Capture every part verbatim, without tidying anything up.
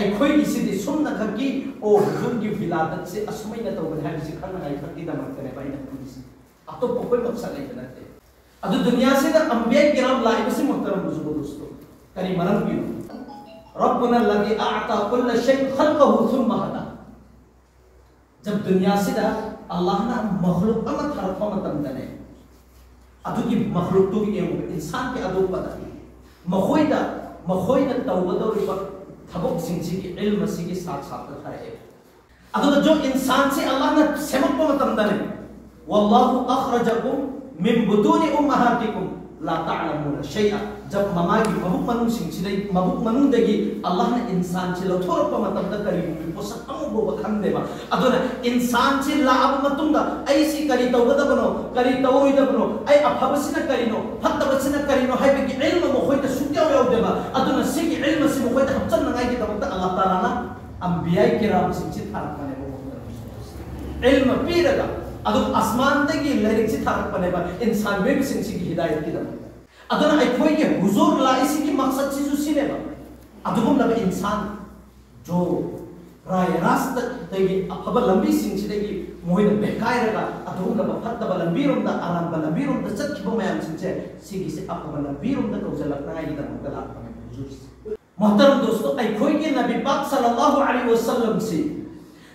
ꯑꯩꯈꯣꯏꯒꯤꯁꯤꯗꯤ ꯁꯨꯝꯅ ꯈꯛꯀꯤ, ꯑꯣ, ꯍꯨꯖꯨꯔꯒꯤ ꯋꯤꯂꯥꯗꯠꯁꯦ ꯑꯁꯨꯃꯥꯏꯅ ꯇꯧꯕꯅꯤ ꯍꯥꯏꯕꯁꯤ ꯈꯪꯅꯉꯥꯏ ꯈꯛꯀꯤꯗꯃꯛꯇꯅꯦꯕ ꯑꯩꯅ ꯄꯨꯔꯤꯁꯦ꯫ ꯑꯇꯣꯞꯄ ꯑꯩꯈꯣꯏ ꯃꯛꯁꯠ ꯂꯩꯕ ꯅꯠꯇꯦ꯫ ꯑꯗꯨ ꯗꯨꯅꯤꯌꯥꯁꯤꯗ ꯑꯝꯕꯤꯌꯥ ꯀꯤꯔꯥꯝ ꯂꯥꯛꯏꯕꯁꯤ, ꯃꯨꯍꯇꯔꯝ ꯕꯨꯖꯨꯔꯒ ꯗꯣꯁꯇꯣ, ꯀꯔꯤ ꯃꯔꯝꯒꯤꯅꯣ? ربنا الذي أعطى كل شيء خلقه ثم هدى꯫ ꯖꯕ ꯗꯨꯅꯤꯌꯥꯁꯤꯗ ꯑꯜꯂꯥꯍꯅ ꯃꯈꯂꯨꯛ ꯑꯃ ꯊꯥꯔꯛꯄ ꯃꯇꯝꯗꯅꯦ, ꯑꯗꯨꯒꯤ ꯃꯈꯂꯨꯛꯇꯨꯒꯤ ꯌꯦꯡꯉꯨꯕ, ꯏꯟꯁꯥꯟꯒꯤ ꯑꯗꯣꯞꯄꯗ ꯃꯈꯣꯏꯗ, ꯃꯈꯣꯏꯅ ꯇꯧꯒꯗꯧꯔꯤꯕ ꯊꯕꯛꯁꯤꯡꯁꯤꯒꯤ ꯏꯜꯝ ꯑꯁꯤꯒꯤ ꯁꯥꯠ ꯁꯥꯠꯇ ꯊꯥꯔꯛꯑꯦ꯫ ꯑꯗꯨꯒ ꯖꯣ ꯏꯟꯁꯥꯟꯁꯤ ꯑꯜꯂꯥꯍꯅ ꯁꯦꯝꯃꯛꯄ ꯃꯇꯝꯗꯅꯦ, والله أخرجكم من بطون أمهاتكم لا تعلمون شيئا꯫ ꯖꯕ ꯃꯃꯥꯒꯤ ꯃꯕꯨꯛ ꯃꯅꯨꯡꯁꯤꯡꯁꯤꯗꯩ, ꯃꯕꯨꯛ ꯃꯅꯨꯡꯗꯒꯤ ꯑꯜꯂꯥꯍꯅ ꯏꯟꯁꯥꯟꯁꯤ ꯂꯧꯊꯣꯔꯛꯄ ꯃꯇꯝꯗ ꯀꯔꯤꯒꯨꯝꯕ ꯄꯣꯠꯁꯛ ꯑꯃ ꯐꯥꯎꯕ ꯈꯪꯗꯦꯕ꯫ ꯑꯗꯨꯅ ꯏꯟꯁꯥꯟꯁꯤ ꯂꯥꯛꯑꯕ ꯃꯇꯨꯡꯗ ꯑꯩꯁꯤ ꯀꯔꯤ ꯇꯧꯒꯗꯕꯅꯣ, ꯀꯔꯤ ꯇꯧꯔꯣꯏꯗꯕꯅꯣ, ꯑꯩ ꯑꯐꯕꯁꯤꯅ ꯀꯔꯤꯅꯣ, ꯐꯠꯇꯕꯁꯤꯅ ꯀꯔꯤꯅꯣ ꯍꯥꯏꯕꯒꯤ ꯏꯜꯝ ꯃꯈꯣꯏꯗ ꯁꯨꯡꯌꯥꯎ ꯌꯥꯎꯗꯦꯕ꯫ ꯑꯗꯨꯅ ꯁꯤꯒꯤ ꯏꯜꯝ ꯑꯁꯤ ꯃꯈꯣꯏꯗ ꯍꯥꯞꯆꯟꯅꯉꯥꯏꯒꯤꯗꯃꯛꯇ ꯑꯜꯂꯥꯍ ꯇꯥꯂꯥꯅ ꯑꯝꯕꯤꯌꯥ ꯀꯤꯔꯥꯝꯁꯤꯡꯁꯤ ꯊꯥꯔꯛꯄꯅꯦꯕ꯫ ꯏꯜꯝ ꯄꯤꯔꯒ, ꯑꯗꯨꯒ ꯑꯁꯃꯥꯟꯗꯒꯤ ꯂꯥꯏꯔꯤꯛꯁꯤ ꯊꯥꯔꯛꯄꯅꯦꯕ, ꯏꯟꯁꯥꯟ ꯃꯤꯑꯣꯏꯕꯁꯤꯡꯁꯤꯒꯤ ꯍꯤꯗꯥꯌꯠꯀꯤꯗꯃꯛꯇ꯫ ꯑꯗꯨꯅ ꯑꯩꯈꯣꯏꯒꯤ ꯍꯨꯖꯨꯔ ꯂꯥꯛꯏꯁꯤꯒꯤ ꯃꯛꯁꯠꯁꯤꯁꯨ ꯁꯤꯅꯦꯕ꯫ ꯑꯗꯨꯒꯨꯝꯂꯕ ꯏꯟꯁꯥꯟ ꯖꯣ ꯔꯥꯏ ꯔꯥꯁꯇꯒꯤ, ꯑꯐꯕ ꯂꯝꯕꯤꯁꯤꯡꯁꯤꯗꯒꯤ ꯃꯣꯏꯅ ꯕꯦꯀꯥꯏꯔꯒ ꯑꯗꯨꯒꯨꯝꯂꯕ ꯐꯠꯇꯕ ꯂꯝꯕꯤꯔꯣꯝꯗ, ꯑꯔꯥꯟꯕ ꯂꯝꯕꯤꯔꯣꯝꯗ ꯆꯠꯈꯤꯕ ꯃꯌꯥꯝꯁꯤꯡꯁꯦ, ꯁꯤꯒꯤꯁꯦ ꯑꯐꯕ ꯂꯝꯕꯤꯔꯣꯝꯗ ꯀꯧꯁꯤꯜꯂꯛꯅꯉꯥꯏꯒꯤꯗꯃꯛꯇ ꯂꯥꯛꯄꯅꯦꯕ ꯍꯨꯖꯨꯔꯁꯦ꯫ ꯃꯣꯍꯇꯔꯝ ꯗꯣꯁꯇꯣ, ꯑꯩꯈꯣꯏꯒꯤ ꯅꯕꯤ ꯄꯥꯛ ꯁꯜꯂꯜꯂꯥꯍꯨ ꯑꯂꯩꯍꯤ ꯋꯁꯜꯂꯝꯁꯤ,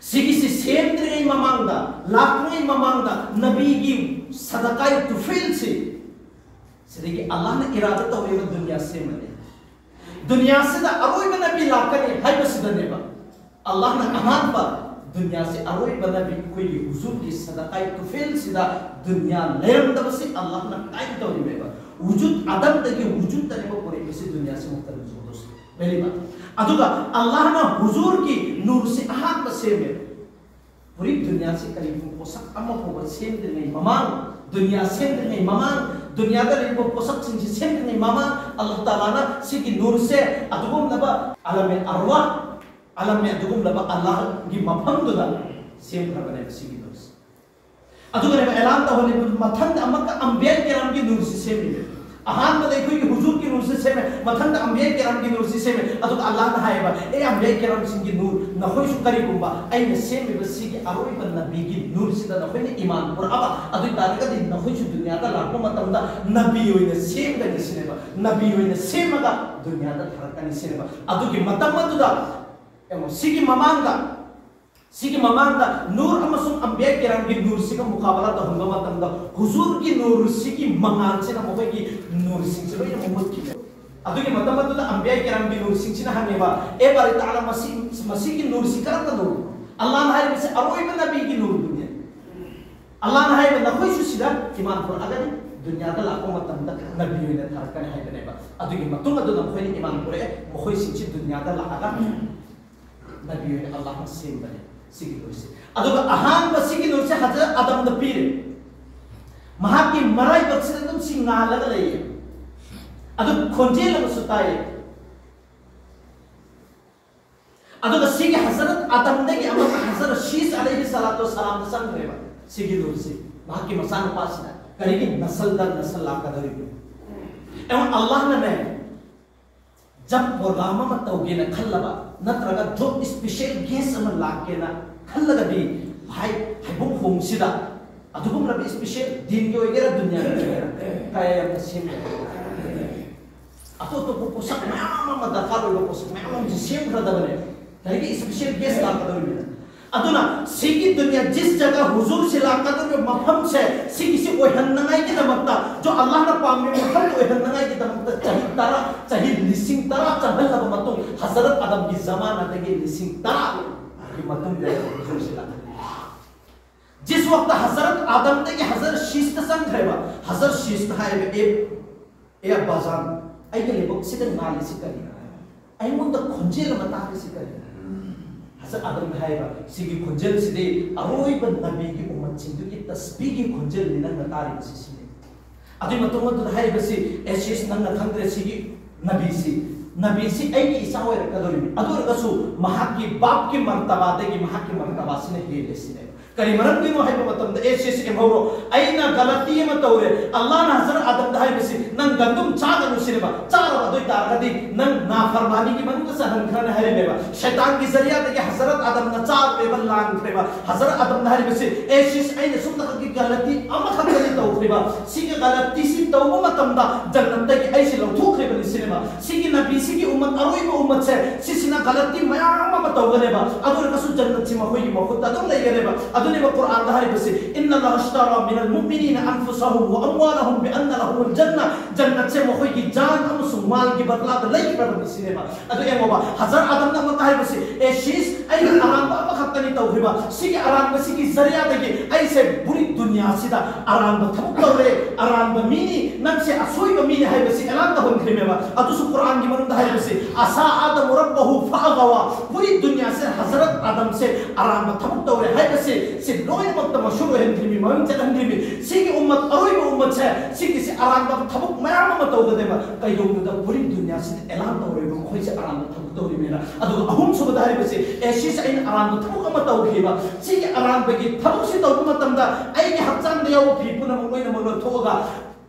ꯁꯤꯒꯤꯁꯤ ꯁꯦꯝꯗ꯭ꯔꯤꯉꯩ ꯃꯃꯥꯡꯗ, ꯂꯥꯛꯇ꯭ꯔꯤꯉꯩ ꯃꯃꯥꯡꯗ, ꯅꯕꯤꯒꯤ ꯁꯗꯀꯥꯏ ꯇꯨꯐꯤꯜꯁꯤ, ꯁꯤꯗꯒꯤ ꯑꯜꯂꯥꯍꯅ ꯏꯔꯥꯗ ꯇꯧꯔꯤꯕ ꯗꯨꯅꯤꯌꯥ ꯁꯦꯝꯃꯅꯤ, ꯗꯨꯅꯤꯌꯥꯁꯤꯗ ꯑꯔꯣꯏꯕ ꯅꯕꯤ ꯂꯥꯛꯀꯅꯤ ꯍꯥꯏꯕꯁꯤꯗꯅꯦꯕ꯫ ꯑꯜꯂꯥꯍꯅ ꯑꯍꯥꯟꯕ ꯗꯨꯅꯤꯌꯥꯁꯤ ꯑꯔꯣꯏꯕ ꯅꯕꯤ, ꯑꯩꯈꯣꯏꯒꯤ ꯍꯨꯖꯨꯔꯒꯤ ꯁꯗꯀꯥꯏ ꯇꯨꯐꯤꯜꯁꯤꯗ ꯗꯨꯅꯤꯌꯥ ꯂꯩꯔꯝꯗꯕꯁꯤ ꯑꯜꯂꯥꯍꯅ ꯀꯥꯏꯝ ꯇꯧꯔꯤꯃꯦꯕ꯫ ꯋꯨꯖꯨꯗ ꯑꯗꯝꯗꯒꯤ ꯋꯨꯖꯨꯗ ꯇꯅꯦꯕ ꯄꯨꯔꯛꯏꯕꯁꯤ ꯗꯨꯅꯤꯌꯥꯁꯤ ꯃꯨꯛꯇ ꯍꯨꯖꯨꯔ ꯗꯣꯁ ꯂꯩꯔꯤꯕ꯫ ꯑꯗꯨꯒ ꯑꯜꯂꯥꯍꯅ ꯍꯨꯖꯨꯔꯒꯤ ꯅꯨꯔꯁꯤ ꯑꯍꯥꯟꯕ ꯁꯦꯝꯃꯦ꯫ ꯄꯨꯔꯤ ꯗꯨꯅꯤꯌꯥꯁꯤ ꯀꯔꯤꯒꯨꯝꯕ ꯄꯣꯠꯁꯛ ꯑꯃ ꯐꯥꯎꯕ ꯁꯦꯝꯗ꯭ꯔꯤꯉꯩ ꯃꯃꯥꯡ, ꯗꯨꯅꯤꯌꯥ ꯁꯦꯝꯗ꯭ꯔꯤꯉꯩ ꯃꯃꯥꯡ, ꯗꯨꯅꯤꯌꯥꯗ ꯂꯩꯔꯤꯕ ꯄꯣꯠꯁꯛꯁꯤꯡꯁꯤ ꯁꯦꯝꯗ꯭ꯔꯤꯉꯩ ꯃꯃꯥꯡ ꯑꯜꯂꯥꯍ ꯇꯥꯂꯥꯅ ꯁꯤꯒꯤ ꯅꯨꯔꯁꯦ ꯑꯗꯨꯒꯨꯝꯂꯕ ꯑꯂꯝ ꯑꯔꯋꯥ, ꯑꯂꯝ ꯑꯗꯨꯒꯨꯝꯂꯕ ꯑꯜꯂꯥꯍꯒꯤ ꯃꯐꯝꯗꯨꯗ ꯁꯦꯝꯈ꯭ꯔꯕꯅꯦꯕ ꯁꯤꯒꯤ ꯅꯨꯔꯁꯦ꯫ ꯑꯗꯨꯒꯅꯦꯕ ꯑꯦꯂꯥꯟ ꯇꯧꯍꯜꯂꯤꯕ ꯃꯊꯪꯗ ꯑꯃꯨꯛꯀ ꯑꯝꯕꯤꯌꯥ ꯀꯤꯔꯥꯝꯒꯤ ꯅꯨꯔꯁꯤ ꯁꯦꯝꯃꯤꯕ꯫ ꯑꯍꯥꯟꯕꯗ ꯑꯩꯈꯣꯏꯒꯤ ꯍꯨꯖꯨꯔꯒꯤ ꯅꯨꯔꯁꯤ ꯁꯦꯝꯃꯦ, ꯃꯊꯪꯗ ꯑꯝꯕꯤꯌꯥ ꯀꯤꯔꯥꯝꯒꯤ ꯅꯨꯔꯁꯤ ꯁꯦꯝꯃꯦ꯫ ꯑꯗꯨꯒ ꯑꯜꯂꯥꯍꯅ ꯍꯥꯏꯌꯦꯕ, "ꯑꯦ ꯑꯝꯕꯤꯌꯥ ꯀꯤꯔꯥꯝꯁꯤꯡꯒꯤ ꯅꯨꯔ, ꯅꯈꯣꯏꯁꯨ ꯀꯔꯤꯒꯨꯝꯕ ꯑꯩꯅ ꯁꯦꯝꯃꯤꯕ ꯁꯤꯒꯤ ꯑꯔꯣꯏꯕ ꯅꯕꯤꯒꯤ ꯅꯨꯔꯁꯤꯗ ꯅꯈꯣꯏꯅ ꯏꯃꯥꯟ ꯄꯨꯔꯛꯑꯕ, ꯑꯗꯨ ꯑꯣꯏ ꯇꯥꯔꯒꯗꯤ ꯅꯈꯣꯏꯁꯨ ꯗꯨꯅꯤꯌꯥꯗ ꯂꯥꯛꯄ ꯃꯇꯝꯗ ꯅꯕꯤ ꯑꯣꯏꯅ ꯁꯦꯝꯒꯅꯤ ꯁꯤꯅꯦꯕ, ꯅꯕꯤ ꯑꯣꯏꯅ ꯁꯦꯝꯃꯒ ꯗꯨꯅꯤꯌꯥꯗ ꯊꯥꯔꯛꯀꯅꯤ ꯁꯤꯅꯦꯕ"꯫ ꯑꯗꯨꯒꯤ ꯃꯇꯝ ꯑꯗꯨꯗ ꯌꯦꯡꯉꯣ, ꯁꯤꯒꯤ ꯃꯃꯥꯡꯗ ꯁꯤꯒꯤ ꯃꯃꯥꯡꯗ ꯅꯨꯔ ꯑꯃꯁꯨꯡ ꯑꯝꯕꯤꯌꯥ ꯀꯤꯔꯥꯝꯒꯤ ꯅꯨꯔꯁꯤꯒ ꯃꯨꯀꯥꯕꯂꯥ ꯇꯧꯍꯟꯕ ꯃꯇꯝꯗ, ꯍꯨꯖꯨꯔꯒꯤ ꯅꯨꯔꯁꯤꯒꯤ ꯃꯉꯥꯜꯁꯤꯅ ꯃꯈꯣꯏꯒꯤ ꯅꯨꯔꯁꯤꯡꯁꯤ ꯂꯣꯏꯅ ꯃꯨꯠꯈꯤꯕ꯫ ꯑꯗꯨꯒꯤ ꯃꯇꯝ ꯑꯗꯨꯗ ꯑꯝꯕꯤꯌꯥ ꯀꯤꯔꯥꯝꯒꯤ ꯅꯨꯔꯁꯤꯡꯁꯤꯅ ꯍꯪꯉꯦꯕ, "ꯑꯦ ꯕꯥꯔꯤ ꯇꯥꯂꯥ, ꯃꯁꯤ, ꯃꯁꯤꯒꯤ ꯅꯨꯔꯁꯤ ꯀꯔꯝꯕ ꯅꯨꯔ?" ꯑꯜꯂꯥꯍꯅ ꯍꯥꯏꯔꯤꯕꯁꯤ ꯑꯔꯣꯏꯕ ꯅꯕꯤꯒꯤ ꯅꯨꯔꯗꯨꯅꯤ꯫ ꯑꯜꯂꯥꯍꯅ ꯍꯥꯏꯕ, "ꯅꯈꯣꯏꯁꯨ ꯁꯤꯗ ꯏꯃꯥꯟ ꯄꯨꯔꯛꯑꯒꯅꯤ, ꯗꯨꯅꯤꯌꯥꯗ ꯂꯥꯛꯄ ꯃꯇꯝꯗ ꯅꯕꯤ ꯑꯣꯏꯅ ꯊꯥꯔꯛꯀꯅꯤ" ꯍꯥꯏꯕꯅꯦꯕ꯫ ꯑꯗꯨꯒꯤ ꯃꯇꯨꯡ ꯑꯗꯨꯗ ꯃꯈꯣꯏꯅ ꯏꯃꯥꯟ ꯄꯨꯔꯛꯑꯦ, ꯃꯈꯣꯏꯁꯤꯡꯁꯤ ꯗꯨꯅꯤꯌꯥꯗ ꯂꯥꯛꯑꯒ ꯅꯕꯤ ꯑꯣꯏꯅ ꯑꯜꯂꯥꯍꯅ ꯁꯦꯝꯕꯅꯦ ꯁꯤꯒꯤ ꯅꯨꯔꯁꯦ꯫ ꯑꯗꯨꯒ ꯑꯍꯥꯟꯕ ꯁꯤꯒꯤ ꯅꯨꯔꯁꯦ ꯍꯖꯔꯠ ꯑꯗꯝꯗ ꯄꯤꯔꯦ꯫ ꯃꯍꯥꯛꯀꯤ ꯃꯔꯥꯏꯕꯛꯁꯤꯗ ꯑꯗꯨꯝ ꯁꯤ ꯉꯥꯜꯂꯒ ꯂꯩꯌꯦ꯫ ꯑꯗꯨ ꯈꯣꯟꯖꯦꯜ ꯑꯃꯁꯨ ꯇꯥꯏꯌꯦ꯫ ꯑꯗꯨꯒ ꯁꯤꯒꯤ ꯍꯖꯔꯠ ꯑꯗꯝꯗꯒꯤ ꯑꯃꯨꯛ ꯍꯖꯔꯠ ꯁꯤꯁ ꯑꯂꯩꯍꯤ ꯁꯂꯥꯇꯨ ꯁꯂꯥꯝꯗ ꯆꯪꯈ꯭ꯔꯦꯕ ꯁꯤꯒꯤ ꯅꯨꯔꯁꯤ꯫ ꯃꯍꯥꯛꯀꯤ ꯃꯆꯥꯅꯨꯄꯥꯁꯤꯅ ꯀꯔꯤꯒꯤ ꯅꯁꯜ ꯗꯔ ꯅꯁꯜ ꯂꯥꯛꯀꯗꯧꯔꯤꯕꯅꯣ? ꯑꯦ, ꯑꯜꯂꯥꯍꯅꯅꯦ, ꯖꯕ ꯄ꯭ꯔꯣꯒ꯭ꯔꯥꯝ ꯑꯃ ꯇꯧꯒꯦꯅ ꯈꯜꯂꯕ, ꯅꯠꯇ꯭ꯔꯒ ꯖꯣꯕ ꯏꯁꯄꯤꯁꯦꯜ ꯒꯦꯁ ꯑꯃ ꯂꯥꯛꯀꯦꯅ ꯈꯜꯂꯒꯗꯤ, ꯍꯥꯏ, ꯍꯩꯕꯨꯡ ꯈꯣꯡꯁꯤꯗ ꯑꯗꯨꯒꯨꯝꯂꯕ ꯏꯁꯄꯤꯁꯦꯜ, ꯗꯤꯟꯒꯤ ꯑꯣꯏꯒꯦꯔꯥ ꯗꯨꯅꯤꯌꯥꯒꯤ ꯑꯣꯏꯒꯦꯔꯥ, ꯀꯌꯥ ꯌꯥꯝꯅ ꯁꯦꯝꯕ ꯌꯥꯏ꯫ ꯑꯇꯣꯞ ꯑꯇꯣꯞꯄ ꯄꯣꯠꯁꯛ ꯃꯌꯥꯝ ꯑꯃ, ꯗꯔꯀꯥꯔ ꯑꯣꯏꯕ ꯄꯣꯠꯁꯛ ꯃꯌꯥꯝ ꯑꯃꯁꯨ ꯁꯦꯝꯈ꯭ꯔꯗꯕꯅꯦ꯫ ꯀꯔꯤꯒꯤ ꯏꯁꯄꯤꯁꯦꯜ ꯒꯦꯁ ꯂꯥꯛꯀꯗꯧꯔꯤꯕꯅꯤꯅ꯫ ꯑꯗꯨꯅ ꯁꯤꯒꯤ ꯗꯨꯅꯤꯌꯥ, ꯖꯤꯁ ꯖꯒꯥ ꯍꯨꯖꯨꯔꯁꯤ ꯂꯥꯛꯀꯗꯧꯔꯤꯕ ꯃꯐꯝꯁꯦ, ꯁꯤꯒꯤꯁꯤ ꯑꯣꯏꯍꯟꯅꯉꯥꯏꯒꯤꯗꯃꯛꯇ, ꯖꯣ ꯑꯜꯂꯥꯍꯅ ꯄꯥꯝꯃꯤꯕ ꯃꯐꯝꯗ ꯑꯣꯏꯍꯟꯅꯉꯥꯏꯒꯤꯗꯃꯛꯇ ꯆꯍꯤ ꯇꯔꯥ, ꯆꯍꯤ ꯂꯤꯁꯤꯡ ꯇꯔꯥ ꯆꯪꯍꯜꯂꯕ ꯃꯇꯨꯡ, ꯍꯖꯔꯠ ꯑꯗꯝꯒꯤ ꯖꯃꯥꯅꯗꯒꯤ ꯂꯤꯁꯤꯡ ꯇꯔꯥꯒꯤ ꯃꯇꯨꯡꯗ ꯍꯨꯖꯨꯔꯁꯤ ꯂꯥꯛꯍꯜꯂꯤ꯫ ꯖꯤꯁ ꯋꯥꯛꯇ ꯍꯖꯔꯠ ꯑꯗꯝꯗꯒꯤ ꯍꯖꯔꯠ ꯁꯤꯁꯇ ꯆꯪꯈ꯭ꯔꯦꯕ, ꯍꯖꯔꯠ ꯁꯤꯁꯇ ꯍꯥꯏꯔꯤꯕ, "ꯑꯦ, ꯑꯦ ꯑꯕꯥꯖꯥꯟ, ꯑꯩꯒꯤ ꯂꯥꯏꯕꯛꯁꯤꯗ ꯉꯥꯜꯂꯤꯁꯤ ꯀꯔꯤꯅꯣ? ꯑꯩꯉꯣꯟꯗ ꯈꯣꯟꯖꯦꯜ ꯑꯃ ꯇꯥꯔꯤꯁꯤ ꯀꯔꯤꯅꯣ?" ꯍꯖꯔꯠ ꯑꯗꯝꯅ ꯍꯥꯏꯕ, "ꯁꯤꯒꯤ ꯈꯣꯟꯖꯦꯜꯁꯤꯗꯤ ꯑꯔꯣꯏꯕ ꯅꯕꯤꯒꯤ ꯎꯝꯃꯠꯁꯤꯡꯗꯨꯒꯤ ꯇꯁꯕꯤꯒꯤ ꯈꯣꯟꯖꯦꯜꯅꯤ ꯅꯪꯅ ꯇꯥꯔꯤꯕꯁꯤ ꯁꯤꯅꯤ꯫" ꯑꯗꯨꯒꯤ ꯃꯇꯨꯡ ꯑꯗꯨꯗ ꯍꯥꯏꯔꯤꯕꯁꯤ, "ꯑꯦ ꯁꯤꯁ, ꯅꯪꯅ ꯈꯪꯗ꯭ꯔꯦ ꯁꯤꯒꯤ ꯅꯕꯤꯁꯤ, ꯅꯕꯤꯁꯤ ꯑꯩꯒꯤ ꯏꯆꯥ ꯑꯣꯏꯔꯛꯀꯗꯧꯔꯤꯕꯅꯤ꯫ ꯑꯗꯨ ꯑꯣꯏꯔꯒꯁꯨ ꯃꯍꯥꯛꯀꯤ ꯕꯥꯞꯀꯤ ꯃꯔꯇꯕꯥꯗꯒꯤ ꯃꯍꯥꯛꯀꯤ ꯃꯔꯇꯕꯥꯁꯤꯅ ꯍꯦꯜꯂꯦ ꯁꯤꯅꯦꯕ꯫ ꯀꯔꯤ ꯃꯔꯝꯒꯤꯅꯣ ꯍꯥꯏꯕ ꯃꯇꯝꯗ, ꯑꯦ, ꯁꯤ, ꯁꯤ ꯌꯦꯡꯍꯧꯔꯣ, ꯑꯩꯅ ꯒꯂꯇꯤ ꯑꯃ ꯇꯧꯔꯦ, ꯑꯜꯂꯥꯍꯅ ꯍꯖꯔꯠ ꯑꯗꯝꯗ ꯍꯥꯏꯕꯁꯤ ꯅꯪ ꯒꯟꯗꯨꯝ ꯆꯥꯒꯅꯨ ꯁꯤꯅꯦꯕ, ꯆꯥꯔꯕ ꯑꯗꯨ ꯑꯣꯏ ꯇꯥꯔꯒꯗꯤ ꯅꯪ ꯅꯥꯐꯔꯃꯥꯅꯤꯒꯤ ꯃꯅꯨꯡꯗ ꯆꯪꯍꯟꯈ꯭ꯔꯅꯤ ꯍꯥꯏꯔꯝꯃꯦꯕ꯫ ꯁꯩꯇꯥꯟꯒꯤ ꯖꯔꯤꯌꯥꯗꯒꯤ ꯍꯖꯔꯠ ꯑꯗꯝꯅ ꯆꯥꯈ꯭ꯔꯦꯕ, ꯂꯥꯟꯈ꯭ꯔꯦꯕ꯫ ꯍꯖꯔꯠ ꯑꯗꯝꯅ ꯍꯥꯏꯔꯤꯕꯁꯤ, ꯑꯦ, ꯁꯤ, ꯁꯤ ꯑꯩꯅ ꯁꯨꯝꯅ ꯒꯂꯇꯤ ꯑꯃꯈꯛꯇꯅꯤ ꯇꯧꯈ꯭ꯔꯤꯕ, ꯁꯤꯒꯤ ꯒꯂꯇꯤꯁꯤ ꯇꯧꯕ ꯃꯇꯝꯗ ꯖꯟꯅꯠꯇꯒꯤ ꯑꯩꯁꯤ ꯂꯧꯊꯣꯛꯈ꯭ꯔꯤꯕꯅꯤ ꯁꯤꯅꯦꯕ꯫ ꯁꯤꯒꯤ ꯅꯕꯤꯁꯤꯒꯤ ꯎꯝꯃꯠ, ꯑꯔꯣꯏꯕ ꯎꯝꯃꯠꯁꯦ, ꯁꯤꯁꯤꯅ ꯒꯂꯇꯤ ꯃꯌꯥꯝ ꯑꯃ ꯇꯧꯒꯅꯦꯕ, ꯑꯗꯨ ꯑꯣꯏꯔꯒꯁꯨ ꯖꯟꯅꯠꯁꯤ ꯃꯈꯣꯏꯒꯤ ꯃꯈꯨꯠꯇ ꯑꯗꯨꯝ ꯂꯩꯒꯅꯦꯕ꯫ ꯑꯗꯨꯅꯦꯕ ꯀꯨꯔꯥꯟꯗ ꯍꯥꯏꯔꯤꯕꯁꯤ, "ꯏꯟꯅ ꯑꯜꯂꯥꯍ ꯑꯁꯇꯥꯔꯥ ꯃꯤꯅꯜ ꯃꯨꯑꯃꯤꯅꯤꯅ ꯑꯟꯐꯨꯁꯥꯍꯨꯝ ꯋꯥ ꯑꯝꯋꯥꯂꯥꯍꯨꯝ ꯕꯤ ꯑꯟꯅ ꯂꯥꯍꯨꯃꯨꯜ ꯖꯟꯅ", ꯖꯟꯅꯠꯁꯦ ꯃꯈꯣꯏꯒꯤ ꯖꯥꯟ ꯑꯃꯁꯨꯡ ꯃꯥꯜꯒꯤ ꯕꯗꯂꯥꯗ ꯂꯩꯈ꯭ꯔꯕꯅꯤ ꯁꯤꯅꯦꯕ꯫ ꯑꯗꯨ ꯌꯦꯡꯉꯣꯕ, ꯍꯖꯔꯠ ꯑꯗꯝꯅ ꯑꯃꯨꯛꯀ ꯍꯥꯏꯕꯁꯤ, "ꯑꯦ ꯁꯤꯁ, ꯑꯩꯅ ꯑꯔꯥꯟꯕ ꯑꯃꯈꯛꯇꯅꯤ ꯇꯧꯈ꯭ꯔꯤꯕ, ꯁꯤꯒꯤ ꯑꯔꯥꯟꯕꯁꯤꯒꯤ ꯖꯔꯤꯌꯥꯗꯒꯤ ꯑꯩꯁꯦ ꯄꯨꯔꯤ ꯗꯨꯅꯤꯌꯥꯁꯤꯗ ꯑꯔꯥꯟꯕ ꯊꯕꯛ ꯇꯧꯔꯦ, ꯑꯔꯥꯟꯕ ꯃꯤꯅꯤ, ꯅꯪꯁꯦ ꯑꯁꯣꯏꯕ ꯃꯤꯅꯤ" ꯍꯥꯏꯕꯁꯤ ꯑꯦꯂꯥꯟ ꯇꯧꯍꯟꯈ꯭ꯔꯤꯃꯦꯕ꯫ ꯑꯗꯨꯁꯨ ꯀꯨꯔꯥꯟꯒꯤ ꯃꯅꯨꯡꯗ ꯍꯥꯏꯕꯁꯤ, "ꯑꯁꯥ ꯑꯗꯝ ꯔꯕꯍꯨ ꯐꯑꯒꯋꯥ", ꯄꯨꯔꯤ ꯗꯨꯅꯤꯌꯥꯁꯦ ꯍꯖꯔꯠ ꯑꯗꯝꯁꯦ ꯑꯔꯥꯟꯕ ꯊꯕꯛ ꯇꯧꯔꯦ ꯍꯥꯏꯕꯁꯤ, ꯁꯤ ꯂꯣꯏꯅꯃꯛꯇ ꯃꯁꯨꯔ ꯑꯣꯏꯍꯟꯈ꯭ꯔꯤꯃꯤ, ꯃꯃꯤꯡ ꯆꯠꯍꯟꯈ꯭ꯔꯤꯃꯤ꯫ ꯁꯤꯒꯤ ꯎꯝꯃꯠ, ꯑꯔꯣꯏꯕ ꯎꯝꯃꯠꯁꯦ, ꯁꯤꯒꯤꯁꯦ ꯑꯔꯥꯟꯕ ꯊꯕꯛ ꯃꯌꯥꯝ ꯑꯃ ꯇꯧꯒꯗꯦꯕ꯫ ꯀꯩꯗꯧꯅꯨꯡꯗ ꯄꯨꯔꯤ ꯗꯨꯅꯤꯌꯥꯁꯤꯗ ꯑꯦꯂꯥꯟ ꯇꯧꯔꯦꯕ, ꯃꯈꯣꯏꯁꯦ ꯑꯔꯥꯟꯕ ꯊꯕꯛ ꯇꯧꯔꯤꯃꯦꯅ꯫ ꯑꯗꯨꯒ ꯑꯍꯨꯝꯁꯨꯕꯗ ꯍꯥꯏꯔꯤꯕꯁꯤ, "ꯑꯦ, ꯁꯤꯁꯦ ꯑꯩꯅ ꯑꯔꯥꯟꯕ ꯊꯕꯛ ꯑꯃ ꯇꯧꯈꯤꯕ, ꯁꯤꯒꯤ ꯑꯔꯥꯟꯕꯒꯤ ꯊꯕꯛꯁꯤ ꯇꯧꯕ ꯃꯇꯝꯗ ꯑꯩꯒꯤ ꯍꯛꯆꯥꯡꯗ ꯌꯥꯎꯕ ꯐꯤ ꯄꯨꯝꯅꯃꯛ ꯂꯣꯏꯅꯃꯛ ꯂꯧꯊꯣꯛꯑꯒ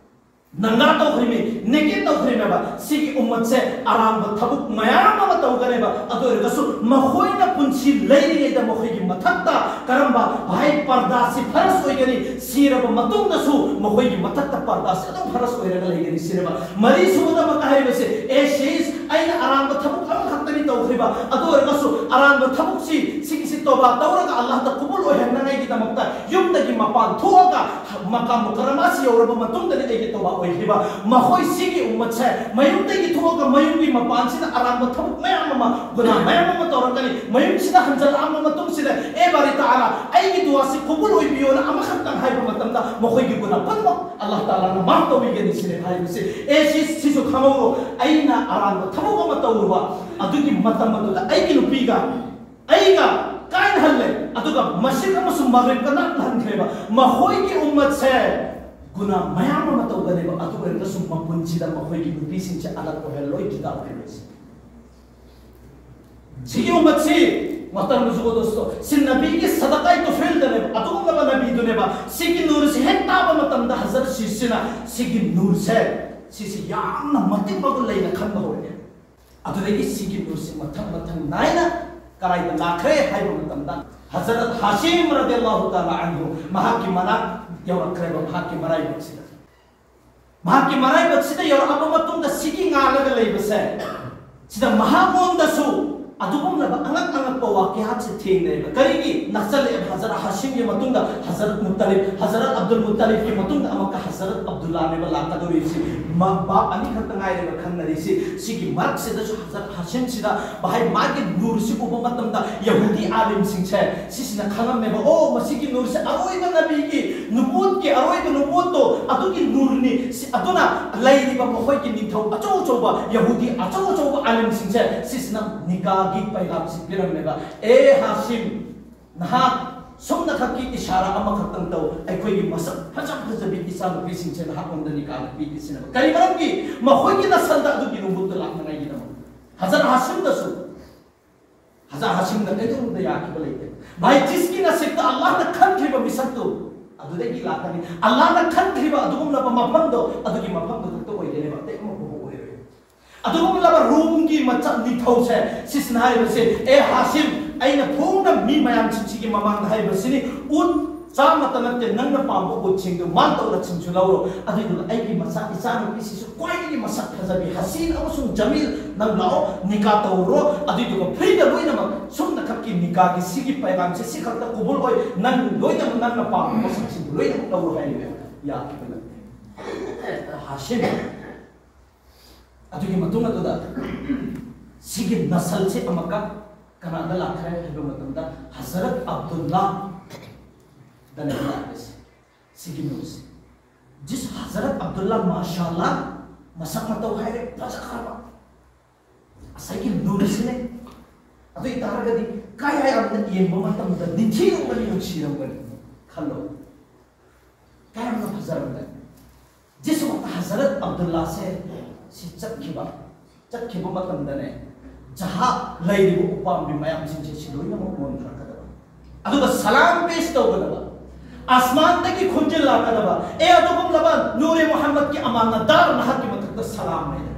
ꯅꯪꯒꯥ ꯇꯧꯈ꯭ꯔꯤꯃꯤ, ꯅꯦꯀꯦꯠ ꯇꯧꯈ꯭ꯔꯤꯃꯦꯕ꯫ ꯁꯤꯒꯤ ꯎꯝꯃꯠꯁꯦ ꯑꯔꯥꯟꯕ ꯊꯕꯛ ꯃꯌꯥꯝ ꯑꯃ ꯇꯧꯒꯅꯦꯕ꯫ ꯑꯗꯨ ꯑꯣꯏꯔꯒꯁꯨ ꯃꯈꯣꯏꯅ ꯄꯨꯟꯁꯤ ꯂꯩꯔꯤꯉꯩꯗ ꯃꯈꯣꯏꯒꯤ ꯃꯊꯛꯇ ꯀꯔꯝꯕ, ꯚꯥꯏ, ꯄꯔꯗꯥꯁꯤ ꯐꯔꯁ ꯑꯣꯏꯒꯅꯤ? ꯁꯤꯔꯕ ꯃꯇꯨꯡꯗꯁꯨ ꯃꯈꯣꯏꯒꯤ ꯃꯊꯛꯇ ꯄꯔꯗꯥꯁꯤ ꯑꯗꯨꯝ ꯐꯔꯁ ꯑꯣꯏꯔꯒ ꯂꯩꯒꯅꯤ ꯁꯤꯅꯦꯕ꯫ ꯃꯔꯤꯁꯨꯕꯗ ꯑꯃꯨꯛꯀ ꯍꯥꯏꯔꯤꯕꯁꯦ, "ꯑꯦ ꯁꯤꯁ, ꯑꯩꯅ ꯑꯔꯥꯟꯕ ꯊꯕꯛ ꯑꯃꯈꯛꯇꯅꯤ ꯇꯧꯈ꯭ꯔꯤꯕ, ꯑꯗꯨ ꯑꯣꯏꯔꯒꯁꯨ ꯑꯔꯥꯟꯕ ꯊꯕꯛꯁꯤ, ꯁꯤꯒꯤꯁꯤ ꯇꯣꯕꯥ ꯇꯧꯔꯒ ꯑꯜꯂꯥꯍꯗ ꯀꯨꯕꯨꯜ ꯑꯣꯏꯍꯟꯅꯉꯥꯏꯒꯤꯗꯃꯛꯇ ꯌꯨꯝꯗꯒꯤ ꯃꯄꯥꯟ ꯊꯣꯛꯑꯒ ꯃꯀꯥ ꯃꯨꯀꯔꯔꯃꯥꯁꯤ ꯌꯧꯔꯕ ꯃꯇꯨꯡꯗꯅꯤ ꯑꯩꯒꯤ ꯇꯣꯕꯥ ꯑꯣꯏꯈꯤꯕ꯫ ꯃꯈꯣꯏ ꯁꯤꯒꯤ ꯎꯝꯃꯠꯁꯦ ꯃꯌꯨꯝꯗꯒꯤ ꯊꯣꯛꯑꯒ ꯃꯌꯨꯝꯒꯤ ꯃꯄꯥꯟꯁꯤꯗ ꯑꯔꯥꯟꯕ ꯊꯕꯛ ꯃꯌꯥꯝ ꯑꯃ, ꯒꯨꯅꯥ ꯃꯌꯥꯝ ꯑꯃ ꯇꯧꯔꯛꯀꯅꯤ꯫ ꯃꯌꯨꯝꯁꯤꯗ ꯍꯟꯖꯜꯂꯛꯑꯕ ꯃꯇꯨꯡꯁꯤꯗ, 'ꯑꯦ ꯕꯥꯔꯤ ꯇꯥꯂꯥ, ꯑꯩꯒꯤ ꯗꯨꯋꯥꯁꯤ ꯀꯨꯕꯨꯜ ꯑꯣꯏꯕꯤꯌꯣꯅ ꯑꯃꯈꯛꯇꯪ ꯍꯥꯏꯕ ꯃꯇꯝꯗ ꯃꯈꯣꯏꯒꯤ ꯒꯨꯅꯥ ꯄꯨꯝꯅꯃꯛ ꯑꯜꯂꯥꯍ ꯇꯥꯂꯥꯅ ꯃꯥꯐ ꯇꯧꯕꯤꯒꯅꯤ' ꯁꯤꯅꯦ ꯍꯥꯏꯔꯤꯕꯁꯦ꯫ ꯑꯦ ꯁꯤ, ꯁꯤꯁꯨ ꯈꯪꯍꯧꯔꯣ, ꯑꯩꯅ ꯑꯔꯥꯟꯕ ꯊꯕꯛ ꯑꯃ ꯇꯧꯔꯨꯕ, ꯑꯗꯨꯒꯤ ꯃꯇꯝ ꯑꯗꯨꯗ ꯑꯩꯒꯤ ꯅꯨꯄꯤꯒ ꯑꯩꯒ ꯀꯥꯏꯅꯍꯜꯂꯦ, ꯑꯗꯨꯒ ꯃꯁꯖꯤꯗ ꯑꯃꯁꯨꯡ ꯃꯒ꯭ꯔꯤꯕꯀ ꯅꯛꯅꯍꯟꯈ꯭ꯔꯦꯕ꯫ ꯃꯈꯣꯏꯒꯤ ꯎꯝꯃꯠꯁꯦ ꯒꯨꯅꯥ ꯃꯌꯥꯝ ꯑꯃ ꯇꯧꯒꯅꯦꯕ, ꯑꯗꯨ ꯑꯣꯏꯔꯒꯁꯨ ꯃꯄꯨꯟꯁꯤꯗ ꯃꯈꯣꯏꯒꯤ ꯅꯨꯄꯤꯁꯤꯡꯁꯦ ꯑꯂꯛ ꯑꯣꯏꯍꯜꯂꯣꯏ, ꯖꯨꯗꯥ ꯑꯣꯏꯍꯜꯂꯣꯏꯁꯦ꯫ ꯁꯤꯒꯤ ꯎꯃꯠꯁꯤ, ꯃꯣꯍꯇꯔꯝ ꯕꯨꯖꯨꯔꯒ ꯗꯣꯁꯇꯣ, ꯁꯤ ꯅꯕꯤꯒꯤ ꯁꯗꯀꯥꯏ ꯇꯨꯐꯤꯜꯗꯅꯦꯕ, ꯑꯗꯨꯒꯨꯝꯂꯕ ꯅꯕꯤꯗꯨꯅꯦꯕ꯫ ꯁꯤꯒꯤ ꯅꯨꯔꯁꯤ ꯍꯦꯛ ꯇꯥꯕ ꯃꯇꯝꯗ ꯍꯖꯔꯠ ꯁꯤꯁꯤꯅ ꯁꯤꯒꯤ ꯅꯨꯔꯁꯦ, ꯁꯤꯁꯤ ꯌꯥꯝꯅ ꯃꯇꯤꯛ ꯃꯒꯨꯟ ꯂꯩꯅ ꯈꯟꯕ ꯍꯧꯔꯛꯑꯦ꯫ ꯑꯗꯨꯗꯒꯤ ꯁꯤꯒꯤ ꯅꯨꯔꯁꯤ ꯃꯊꯪ ꯃꯊꯪ ꯅꯥꯏꯅ ꯀꯗꯥꯏꯗ ꯂꯥꯛꯈ꯭ꯔꯦ ꯍꯥꯏꯕ ꯃꯇꯝꯗ, ꯍꯖꯔꯠ ꯍꯥꯁꯤꯝ ꯔꯗꯤꯌꯜꯂꯥꯍꯨ ꯇꯥꯂꯥ ꯑꯟꯍꯨ ꯃꯍꯥꯛꯀꯤ ꯃꯅꯥꯛ ꯌꯧꯔꯛꯈ꯭ꯔꯦꯕ, ꯃꯍꯥꯛꯀꯤ ꯃꯔꯥꯏꯕꯛꯁꯤꯗ꯫ ꯃꯍꯥꯛꯀꯤ ꯃꯔꯥꯏꯕꯛꯁꯤꯗ ꯌꯧꯔꯛꯑꯕ ꯃꯇꯨꯡꯗ, ꯁꯤꯒꯤ ꯉꯥꯜꯂꯒ ꯂꯩꯕꯁꯦ, ꯁꯤꯗ ꯃꯍꯥꯛꯉꯣꯟꯗꯁꯨ ꯑꯗꯨꯒꯨꯝꯂꯕ ꯑꯉꯛ ꯑꯉꯛꯄ ꯋꯥꯀꯤꯌꯥꯠꯁꯦ ꯊꯦꯡꯅꯩꯕ꯫ ꯀꯔꯤꯒꯤ ꯅꯛꯁꯜꯂꯛꯑꯦꯕ? ꯍꯖꯔꯠ ꯍꯥꯁꯤꯝꯒꯤ ꯃꯇꯨꯡꯗ ꯍꯖꯔꯠ ꯃꯨꯠꯇꯂꯤꯕ, ꯍꯖꯔꯠ ꯑꯕꯗꯨꯜ ꯃꯨꯠꯇꯂꯤꯕꯀꯤ ꯃꯇꯨꯡꯗ ꯑꯃꯨꯛꯀ ꯍꯖꯔꯠ ꯑꯕꯗꯨꯜꯂꯥꯅꯦꯕ ꯂꯥꯛꯀꯗꯧꯔꯤꯁꯤ꯫ ꯃ-, ꯕꯥꯞ ꯑꯅꯤꯈꯛꯇ ꯉꯥꯏꯔꯦꯕ ꯈꯟꯅꯔꯤꯁꯤ꯫ ꯁꯤꯒꯤ ꯃꯔꯛꯁꯤꯗꯁꯨ ꯍꯖꯔꯠ ꯍꯥꯁꯤꯝꯁꯤꯗ ꯚꯥꯏ, ꯃꯥꯒꯤ ꯅꯨꯔꯁꯤ ꯎꯕ ꯃꯇꯝꯗ ꯌꯍꯨꯗꯤ ꯑꯥꯂꯤꯝꯁꯤꯡꯁꯦ ꯁꯤꯁꯤꯅ ꯈꯪꯉꯝꯃꯦꯕ, "ꯑꯣ, ꯃꯁꯤꯒꯤ ꯅꯨꯔꯁꯤ ꯑꯔꯣꯏꯕ ꯅꯕꯤꯒꯤ ꯅꯨꯕꯨꯠꯀꯤ ꯑꯔꯣꯏꯕ ꯅꯨꯕꯨꯠꯇꯣ ꯑꯗꯨꯒꯤ ꯅꯨꯔꯅꯤ"꯫ ꯁꯤ-, ꯑꯗꯨꯅ ꯂꯩꯔꯤꯕ ꯃꯈꯣꯏꯒꯤ ꯅꯤꯡꯊꯧ ꯑꯆꯧ ꯑꯆꯧꯕ, ꯌꯍꯨꯗꯤ ꯑꯆꯧ ꯑꯆꯧꯕ ꯑꯥꯂꯤꯝꯁꯤꯡꯁꯦ ꯁꯤꯁꯤꯅ ꯅꯤꯀꯥꯒꯤ ꯄꯩꯒꯥꯝꯁꯤ ꯄꯤꯔꯝꯃꯦꯕ, "ꯑꯦ ꯍꯥꯁꯤꯝ, ꯅꯍꯥꯛ ꯁꯨꯝꯅꯈꯛꯀꯤ ꯏꯁꯥꯔꯥ ꯑꯃꯈꯛꯇꯪ ꯇꯧ, ꯑꯩꯈꯣꯏꯒꯤ ꯃꯁꯛ ꯐꯖ ꯐꯖꯕꯤ ꯏꯆꯥꯅꯨꯄꯤꯁꯤꯡꯁꯦ ꯅꯍꯥꯛꯉꯣꯟꯗ ꯅꯤꯀꯥꯗ ꯄꯤꯒꯦ" ꯁꯤꯅꯦꯕ꯫ ꯀꯔꯤ ꯃꯔꯝꯒꯤ? ꯃꯈꯣꯏꯒꯤ ꯅꯁꯜꯗ ꯑꯗꯨꯒꯤ ꯅꯨꯡꯕꯨꯠꯇꯨ ꯂꯥꯛꯅꯉꯥꯏꯒꯤꯗꯃꯛ꯫ ꯍꯖꯔꯠ ꯍꯥꯁꯤꯝꯗꯁꯨ, ꯍꯖꯔꯠ ꯍꯥꯁꯤꯝꯅ ꯀꯩꯗꯧꯅꯨꯡꯗ ꯌꯥꯈꯤꯕ ꯂꯩꯇꯦ꯫ ꯚꯥꯏ, ꯖꯤꯁꯀꯤ ꯅꯁꯤꯕꯇ ꯑꯜꯂꯥꯍꯅ ꯈꯟꯈ꯭ꯔꯤꯕ ꯃꯤꯁꯛꯇꯨ ꯑꯗꯨꯗꯒꯤ ꯂꯥꯛꯀꯅꯤ꯫ ꯑꯜꯂꯥꯍꯅ ꯈꯟꯈ꯭ꯔꯤꯕ ꯑꯗꯨꯒꯨꯝꯂꯕ ꯃꯐꯝꯗꯣ, ꯑꯗꯨꯒꯤ ꯃꯐꯝꯗꯨ ꯈꯛꯇ ꯑꯣꯏꯒꯅꯦꯕ, ꯑꯇꯩ ꯑꯃꯐꯥꯎꯕ ꯑꯣꯏꯔꯣꯏ꯫ ꯑꯗꯨꯒꯨꯝꯂꯕ ꯔꯣꯝꯒꯤ ꯃꯆꯥ ꯅꯤꯡꯊꯧꯁꯦ, ꯁꯤꯁꯤꯅ ꯍꯥꯏꯕꯁꯦ, "ꯑꯦ ꯍꯥꯁꯤꯝ, ꯑꯩꯅ ꯐꯣꯡꯅ ꯃꯤ ꯃꯌꯥꯝꯁꯤꯡꯁꯤꯒꯤ ꯃꯃꯥꯡꯗ ꯍꯥꯏꯕꯁꯤꯅꯤ, ꯎꯠ ꯆꯥꯃꯇ ꯅꯠꯇꯦ, ꯅꯪꯅ ꯄꯥꯝꯕ ꯎꯠꯁꯤꯡꯗꯨ ꯃꯥꯜ ꯇꯧꯅ ꯁꯤꯡꯁꯨ ꯂꯧꯔꯣ, ꯑꯗꯨꯏꯗꯨꯒ ꯑꯩꯒꯤ ꯃꯆꯥ ꯏꯆꯥꯅꯨꯄꯤꯁꯤꯁꯨ ꯈ꯭ꯋꯥꯏꯗꯒꯤ ꯃꯁꯛ ꯐꯖꯕꯤ ꯍꯁꯤꯟ ꯑꯃꯁꯨꯡ ꯖꯃꯤꯜ, ꯅꯪ ꯂꯥꯛꯑꯣ, ꯅꯤꯀꯥ ꯇꯧꯔꯣ, ꯑꯗꯨꯏꯗꯨꯒ ꯐ꯭ꯔꯤꯗ ꯂꯣꯏꯅꯃꯛ ꯁꯨꯝꯅꯈꯛꯀꯤ ꯅꯤꯀꯥꯒꯤ ꯁꯤꯒꯤ ꯄꯩꯒꯥꯝꯁꯦ ꯁꯤꯈꯛꯇ ꯀꯨꯕꯨꯜ ꯑꯣꯏ, ꯅꯪ ꯂꯣꯏꯅꯃꯛ ꯅꯪꯅ ꯄꯥꯝꯕ ꯃꯁꯛꯁꯤꯡꯗꯨ ꯂꯣꯏꯅꯃꯛ ꯂꯧꯔꯣ" ꯍꯥꯏꯔꯤꯕ꯫ ꯌꯥꯈꯤꯕ ꯅꯠꯇꯦ꯫ ꯍꯥꯁꯤꯝ ꯑꯗꯨꯒꯤ ꯃꯇꯨꯡ ꯑꯗꯨꯗ ꯁꯤꯒꯤ ꯅꯁꯜꯁꯦ ꯑꯃꯨꯛꯀ ꯀꯅꯥꯗ ꯂꯥꯛꯈ꯭ꯔꯦ ꯍꯥꯏꯕ ꯃꯇꯝꯗ, ꯍꯖꯔꯠ ꯑꯕꯗꯨꯜꯂꯥꯗꯅꯦꯕ ꯂꯥꯛꯈ꯭ꯔꯤꯁꯦ꯫ ꯁꯤꯒꯤ ꯅꯨꯔꯁꯦ, ꯖꯤꯁ ꯍꯖꯔꯠ ꯑꯕꯗꯨꯜꯂꯥ, ꯃꯥꯁꯥꯜꯂꯥ, ꯃꯁꯛ ꯃꯇꯧ ꯍꯥꯏꯔꯦ, ꯐꯖꯈ꯭ꯔꯕ, ꯉꯁꯥꯏꯒꯤ ꯅꯨꯔꯁꯤꯅꯦ꯫ ꯑꯗꯨ ꯑꯣꯏꯇꯥꯔꯒꯗꯤ ꯀꯥꯏ ꯌꯥꯝꯅ ꯌꯦꯡꯕ ꯃꯇꯝꯗ ꯅꯤꯡꯊꯤꯔꯝꯒꯅꯤ, ꯅꯨꯡꯁꯤꯔꯝꯒꯅꯤ ꯈꯜꯂꯣ꯫ ꯀꯌꯥꯝꯅ ꯐꯖꯔꯝꯒꯅꯤ꯫ ꯖꯤꯁ ꯋꯥꯛꯇ ꯍꯖꯔꯠ ꯑꯕꯗꯨꯜꯂꯥꯁꯦ ꯁꯤ ꯆꯠꯈꯤꯕ ꯆꯠꯈꯤꯕ ꯃꯇꯝꯗꯅꯦ, ꯖꯍꯥ ꯂꯩꯔꯤꯕ ꯎꯄꯥꯝꯕꯤ ꯃꯌꯥꯝꯁꯤꯡꯁꯦ ꯁꯤ ꯂꯣꯏꯅꯃꯛ ꯃꯨꯟꯈ꯭ꯔꯛꯀꯗꯕ, ꯑꯗꯨꯒ ꯁꯂꯥꯝ ꯄꯦꯁ ꯇꯧꯒꯗꯕ, ꯑꯁꯃꯥꯟꯗꯒꯤ ꯈꯣꯟꯖꯦꯜ ꯂꯥꯛꯀꯗꯕ, "ꯑꯦ ꯑꯗꯨꯒꯨꯝꯂꯕ ꯅꯨꯔꯦ ꯃꯨꯍꯝꯃꯗꯀꯤ ꯑꯃꯥꯅꯗꯥꯔ, ꯅꯍꯥꯛꯀꯤ ꯃꯊꯛꯇ ꯁꯂꯥꯝ" ꯍꯥꯏꯅ꯫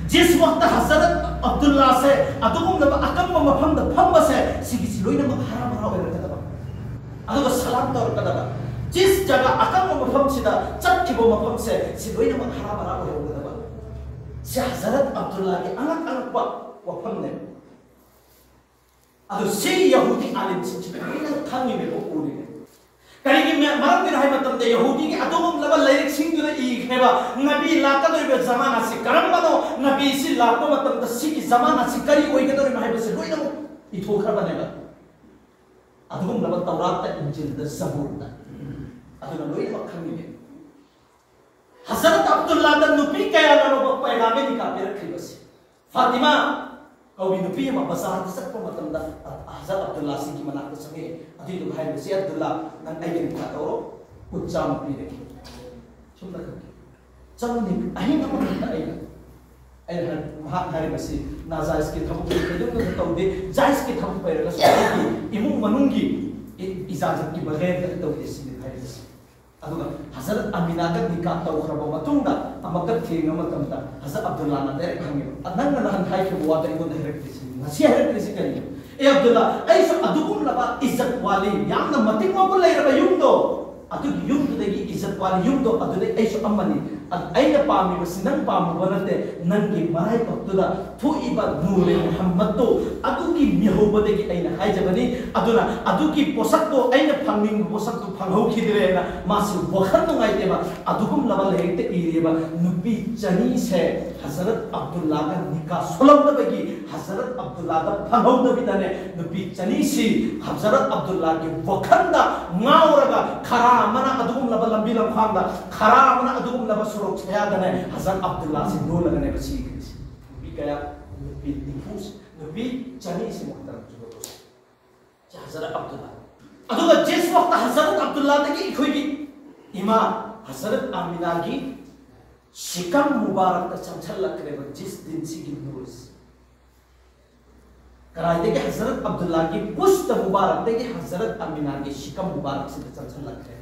ꯖꯤꯁ ꯋꯥꯛꯇ ꯍꯖꯔꯠ ꯑꯕꯗꯨꯜꯂꯥꯁꯦ ꯑꯗꯨꯒꯨꯝꯂꯕ ꯑꯀꯪꯕ ꯃꯐꯝꯗ ꯐꯝꯕꯁꯦ, ꯁꯤꯒꯤꯁꯤ ꯂꯣꯏꯅꯃꯛ ꯍꯔꯥ ꯃꯔꯥ ꯑꯣꯏꯔꯛꯀꯗꯕ, ꯑꯗꯨꯒ ꯁꯂꯥꯝ ꯇꯧꯔꯛꯀꯗꯕ꯫ ꯖꯤꯁ ꯖꯒꯥ ꯑꯀꯪꯕ ꯃꯐꯝꯁꯤꯗ ꯆꯠꯈꯤꯕ ꯃꯐꯝꯁꯦ, ꯁꯤ ꯂꯣꯏꯅꯃꯛ ꯍꯔꯥ ꯃꯔꯥ ꯑꯣꯏꯍꯧꯒꯗꯕ꯫ ꯁꯤ ꯍꯖꯔꯠ ꯑꯕꯗꯨꯜꯂꯥꯒꯤ ꯑꯉꯛ ꯑꯉꯛꯄ ꯋꯥꯐꯝꯅꯦ꯫ ꯑꯗꯨ ꯁꯤ ꯌꯍꯨꯗꯤ ꯑꯥꯂꯤꯝꯁꯤꯡꯁꯤꯅ ꯂꯣꯏꯅ ꯈꯪꯉꯤꯅꯦꯕ, ꯎꯔꯤꯅꯦ꯫ ꯀꯔꯤꯒꯤ ꯃ-, ꯃꯔꯝꯒꯤꯅꯣ ꯍꯥꯏꯕ ꯃꯇꯝꯗ, ꯌꯍꯨꯗꯤꯒꯤ ꯑꯗꯨꯒꯨꯝꯂꯕ ꯂꯥꯏꯔꯤꯛꯁꯤꯡꯗꯨꯗ ꯏꯈ꯭ꯔꯦꯕ, ꯅꯕꯤ ꯂꯥꯛꯀꯗꯧꯔꯤꯕ ꯖꯃꯥꯅꯥꯁꯤ ꯀꯔꯝꯕꯅꯣ, ꯅꯕꯤꯁꯤ ꯂꯥꯛꯄ ꯃꯇꯝꯗ ꯁꯤꯒꯤ ꯖꯃꯥꯅꯥꯁꯤ ꯀꯔꯤ ꯑꯣꯏꯒꯗꯧꯔꯤꯅꯣ ꯍꯥꯏꯕꯁꯤ ꯂꯣꯏꯅꯃꯛ ꯏꯊꯣꯛꯈ꯭ꯔꯕꯅꯦꯕ꯫ ꯑꯗꯨꯒꯨꯝꯂꯕ ꯇꯧꯔꯥꯠꯇ, ꯏꯟꯖꯤꯜꯗ, ꯖꯕꯨꯔꯗ, ꯑꯗꯨꯅ ꯂꯣꯏꯅꯃꯛ ꯈꯪꯉꯤꯅꯦ꯫ ꯍꯖꯔꯠ ꯑꯕꯗꯨꯜꯂꯥꯗ ꯅꯨꯄꯤ ꯀꯌꯥꯅꯅꯣꯕ ꯄꯩꯒꯥꯝꯕꯔ ꯅꯤꯀꯥ ꯄꯤꯔꯛꯈ꯭ꯔꯤꯕꯁꯤ? ꯐꯥꯇꯤꯃꯥ ꯀꯧꯕꯤ ꯅꯨꯄꯤ ꯑꯃ ꯕꯖꯥꯔꯗ ꯆꯠꯄ ꯃꯇꯝꯗ, ꯍꯖꯔꯠ ꯑꯕꯗꯨꯜꯂꯥꯁꯤꯒꯤ ꯃꯅꯥꯛꯇ ꯆꯪꯉꯛꯑꯦ꯫ ꯑꯗꯨꯏꯗꯨꯒ ꯍꯥꯏꯔꯤꯕꯁꯤ, "ꯑꯕꯗꯨꯜꯂꯥ, ꯅꯪ ꯑꯩꯒ ꯅꯤꯀꯥ ꯇꯧꯔꯣ, ꯎꯠ ꯆꯥꯝꯃ ꯄꯤꯔꯒꯦ, ꯁꯨꯝꯅ ꯈꯛꯀꯤ ꯆꯪꯉꯅꯤ ꯑꯍꯤꯡ ꯑꯃꯈꯛꯇ ꯑꯩꯅ, ꯑꯩꯅ ꯍꯥꯏ-, ꯃꯍꯥꯛ ꯍꯥꯏꯔꯤꯕꯁꯤ ꯅꯥꯖꯥꯏꯖꯀꯤ ꯊꯕꯛ ꯀꯩꯗꯧꯅꯁꯨ ꯇꯧꯗꯦ, ꯖꯥꯏꯖꯀꯤ ꯊꯕꯛ ꯑꯣꯏꯔꯒꯁꯨ ꯑꯩꯒꯤ ꯏꯃꯨꯡ ꯃꯅꯨꯡꯒꯤ ꯏ-, ꯏꯖꯥꯖꯠꯀꯤ ꯕꯒꯦꯔꯗ ꯑꯩ ꯇꯧꯗꯦ" ꯁꯤꯅꯤ ꯍꯥꯏꯔꯤꯕꯁꯤ꯫ ꯑꯗꯨꯒ ꯍꯖꯔꯠ ꯑꯃꯤꯅꯥꯒ ꯅꯤꯀꯥ ꯇꯧꯈ꯭ꯔꯕ ꯃꯇꯨꯡꯗ ꯑꯃꯨꯛꯀ ꯊꯦꯡꯅꯕ ꯃꯇꯝꯗ ꯍꯖꯔꯠ ꯑꯕꯗꯨꯜꯂꯥꯅ ꯗꯥꯏꯔꯦꯛ ꯍꯪꯉꯦꯕ, "ꯑ, ꯅꯪꯅ ꯅꯍꯥꯟ ꯍꯥꯏꯈꯤꯕ ꯋꯥꯗꯣ ꯑꯩꯉꯣꯟꯗ ꯍꯥꯏꯔꯛꯇ꯭ꯔꯤꯁꯤ, ꯉꯁꯤ ꯍꯥꯏꯔꯛꯇ꯭ꯔꯤꯁꯤ ꯀꯔꯤꯅꯣ?" "ꯑꯦ ꯑꯕꯗꯨꯜꯂꯥ, ꯑꯩꯁꯨ ꯑꯗꯨꯒꯨꯝꯂꯕ ꯏꯖꯠ ꯋꯥꯂꯤ, ꯌꯥꯝꯅ ꯃꯇꯤꯛ ꯃꯒꯨꯟ ꯂꯩꯔꯕ ꯌꯨꯝꯗꯣ, ꯑꯗꯨꯒꯤ ꯌꯨꯝꯗꯨꯗꯒꯤ ꯏꯖꯠ ꯋꯥꯂꯤ ꯌꯨꯝꯗꯣ ꯑꯗꯨꯗꯩ ꯑꯩꯁꯨ ꯑꯃꯅꯤ꯫ ꯑꯗꯨ ꯑꯩꯅ ꯄꯥꯝꯃꯤꯕꯁꯤ ꯅꯪ ꯄꯥꯝꯃꯨꯕ ꯅꯠꯇꯦ, ꯅꯪꯒꯤ ꯃꯔꯥꯏꯕꯛꯇꯨꯗ ꯊꯣꯛꯏꯕ ꯅꯨꯔꯦ ꯃꯨꯍꯝꯃꯗꯇꯣ, ꯑꯗꯨꯒꯤ ꯃꯤꯍꯧꯕꯗꯒꯤ ꯑꯩꯅ ꯍꯥꯏꯖꯕꯅꯤ꯫ ꯑꯗꯨꯅ ꯑꯗꯨꯒꯤ ꯄꯣꯠꯁꯛꯇꯣ, ꯑꯩꯅ ꯐꯪꯅꯤꯡꯕ ꯄꯣꯠꯁꯛꯇꯣ ꯐꯪꯍꯧꯈꯤꯗ꯭ꯔꯦꯅ" ꯃꯥꯁꯤ ꯋꯥꯈꯜ ꯅꯨꯡꯉꯥꯏꯇꯦꯕ꯫ ꯑꯗꯨꯒꯨꯝꯂꯕ ꯂꯥꯏꯔꯤꯛꯇ ꯏꯔꯤꯕ ꯅꯨꯄꯤ ꯆꯅꯤꯁꯦ ꯍꯖꯔꯠ ꯑꯕꯗꯨꯜꯂꯥꯒ ꯅꯤꯀꯥ ꯁꯣꯜꯂꯝꯗꯕꯒꯤ, ꯍꯖꯔꯠ ꯑꯕꯗꯨꯜꯂꯥꯗ ꯐꯪꯍꯧꯗꯕꯤꯗꯅꯦ, ꯅꯨꯄꯤ ꯆꯅꯤꯁꯤ ꯍꯖꯔꯠ ꯑꯕꯗꯨꯜꯂꯥꯒꯤ ꯋꯥꯈꯜꯗ ꯉꯥꯎꯔꯒ, ꯈꯔ ꯑꯃꯅ ꯑꯗꯨꯒꯨꯝꯂꯕ ꯂꯝꯕꯤ ꯂꯝꯈꯥꯡꯗ, ꯈꯔ ꯑꯃꯅ ꯑꯗꯨꯒꯨꯝꯂꯕ ꯁꯣꯔꯣꯛ ꯁꯌꯥꯗꯅꯦ ꯍꯖꯔꯠ ꯑꯕꯗꯨꯜꯂꯥꯁꯤ ꯅꯣꯜꯂꯒꯅꯦꯕ ꯁꯤꯈ꯭ꯔꯤꯁꯤ꯫ ꯅꯨꯄꯤ ꯀꯌꯥ? ꯅꯨꯄꯤ ꯅꯤꯐꯨ, ꯅꯨꯄꯤ ꯆꯅꯤꯁꯤ ꯃꯨꯍꯇꯔꯝ ꯖꯨꯒꯣꯠ꯫ ꯁꯤ ꯍꯖꯔꯠ ꯑꯕꯗꯨꯜꯂꯥ꯫ ꯑꯗꯨꯒ ꯖꯤꯁ ꯋꯥꯛꯇ ꯍꯖꯔꯠ ꯑꯕꯗꯨꯜꯂꯥꯗꯒꯤ ꯑꯩꯈꯣꯏꯒꯤ ꯏꯃꯥ ꯍꯖꯔꯠ ꯑꯃꯤꯅꯥꯒꯤ ꯁꯤꯀꯝ ꯃꯨꯕꯥꯔꯛꯇ ꯆꯪꯁꯜꯂꯛꯈ꯭ꯔꯦꯕ ꯖꯤꯁ ꯗꯤꯟ ꯁꯤꯒꯤ ꯅꯨꯔꯁꯤ꯫ ꯀꯗꯥꯏꯗꯒꯤ ꯍꯖꯔꯠ ꯑꯕꯗꯨꯜꯂꯥꯒꯤ ꯄꯨꯁꯇ ꯃꯨꯕꯥꯔꯛꯇꯒꯤ ꯍꯖꯔꯠ ꯑꯃꯤꯅꯥꯒꯤ ꯁꯤꯀꯝ ꯃꯨꯕꯥꯔꯛꯁꯤꯗ ꯆꯪꯁꯜꯂꯛꯈ꯭ꯔꯦ꯫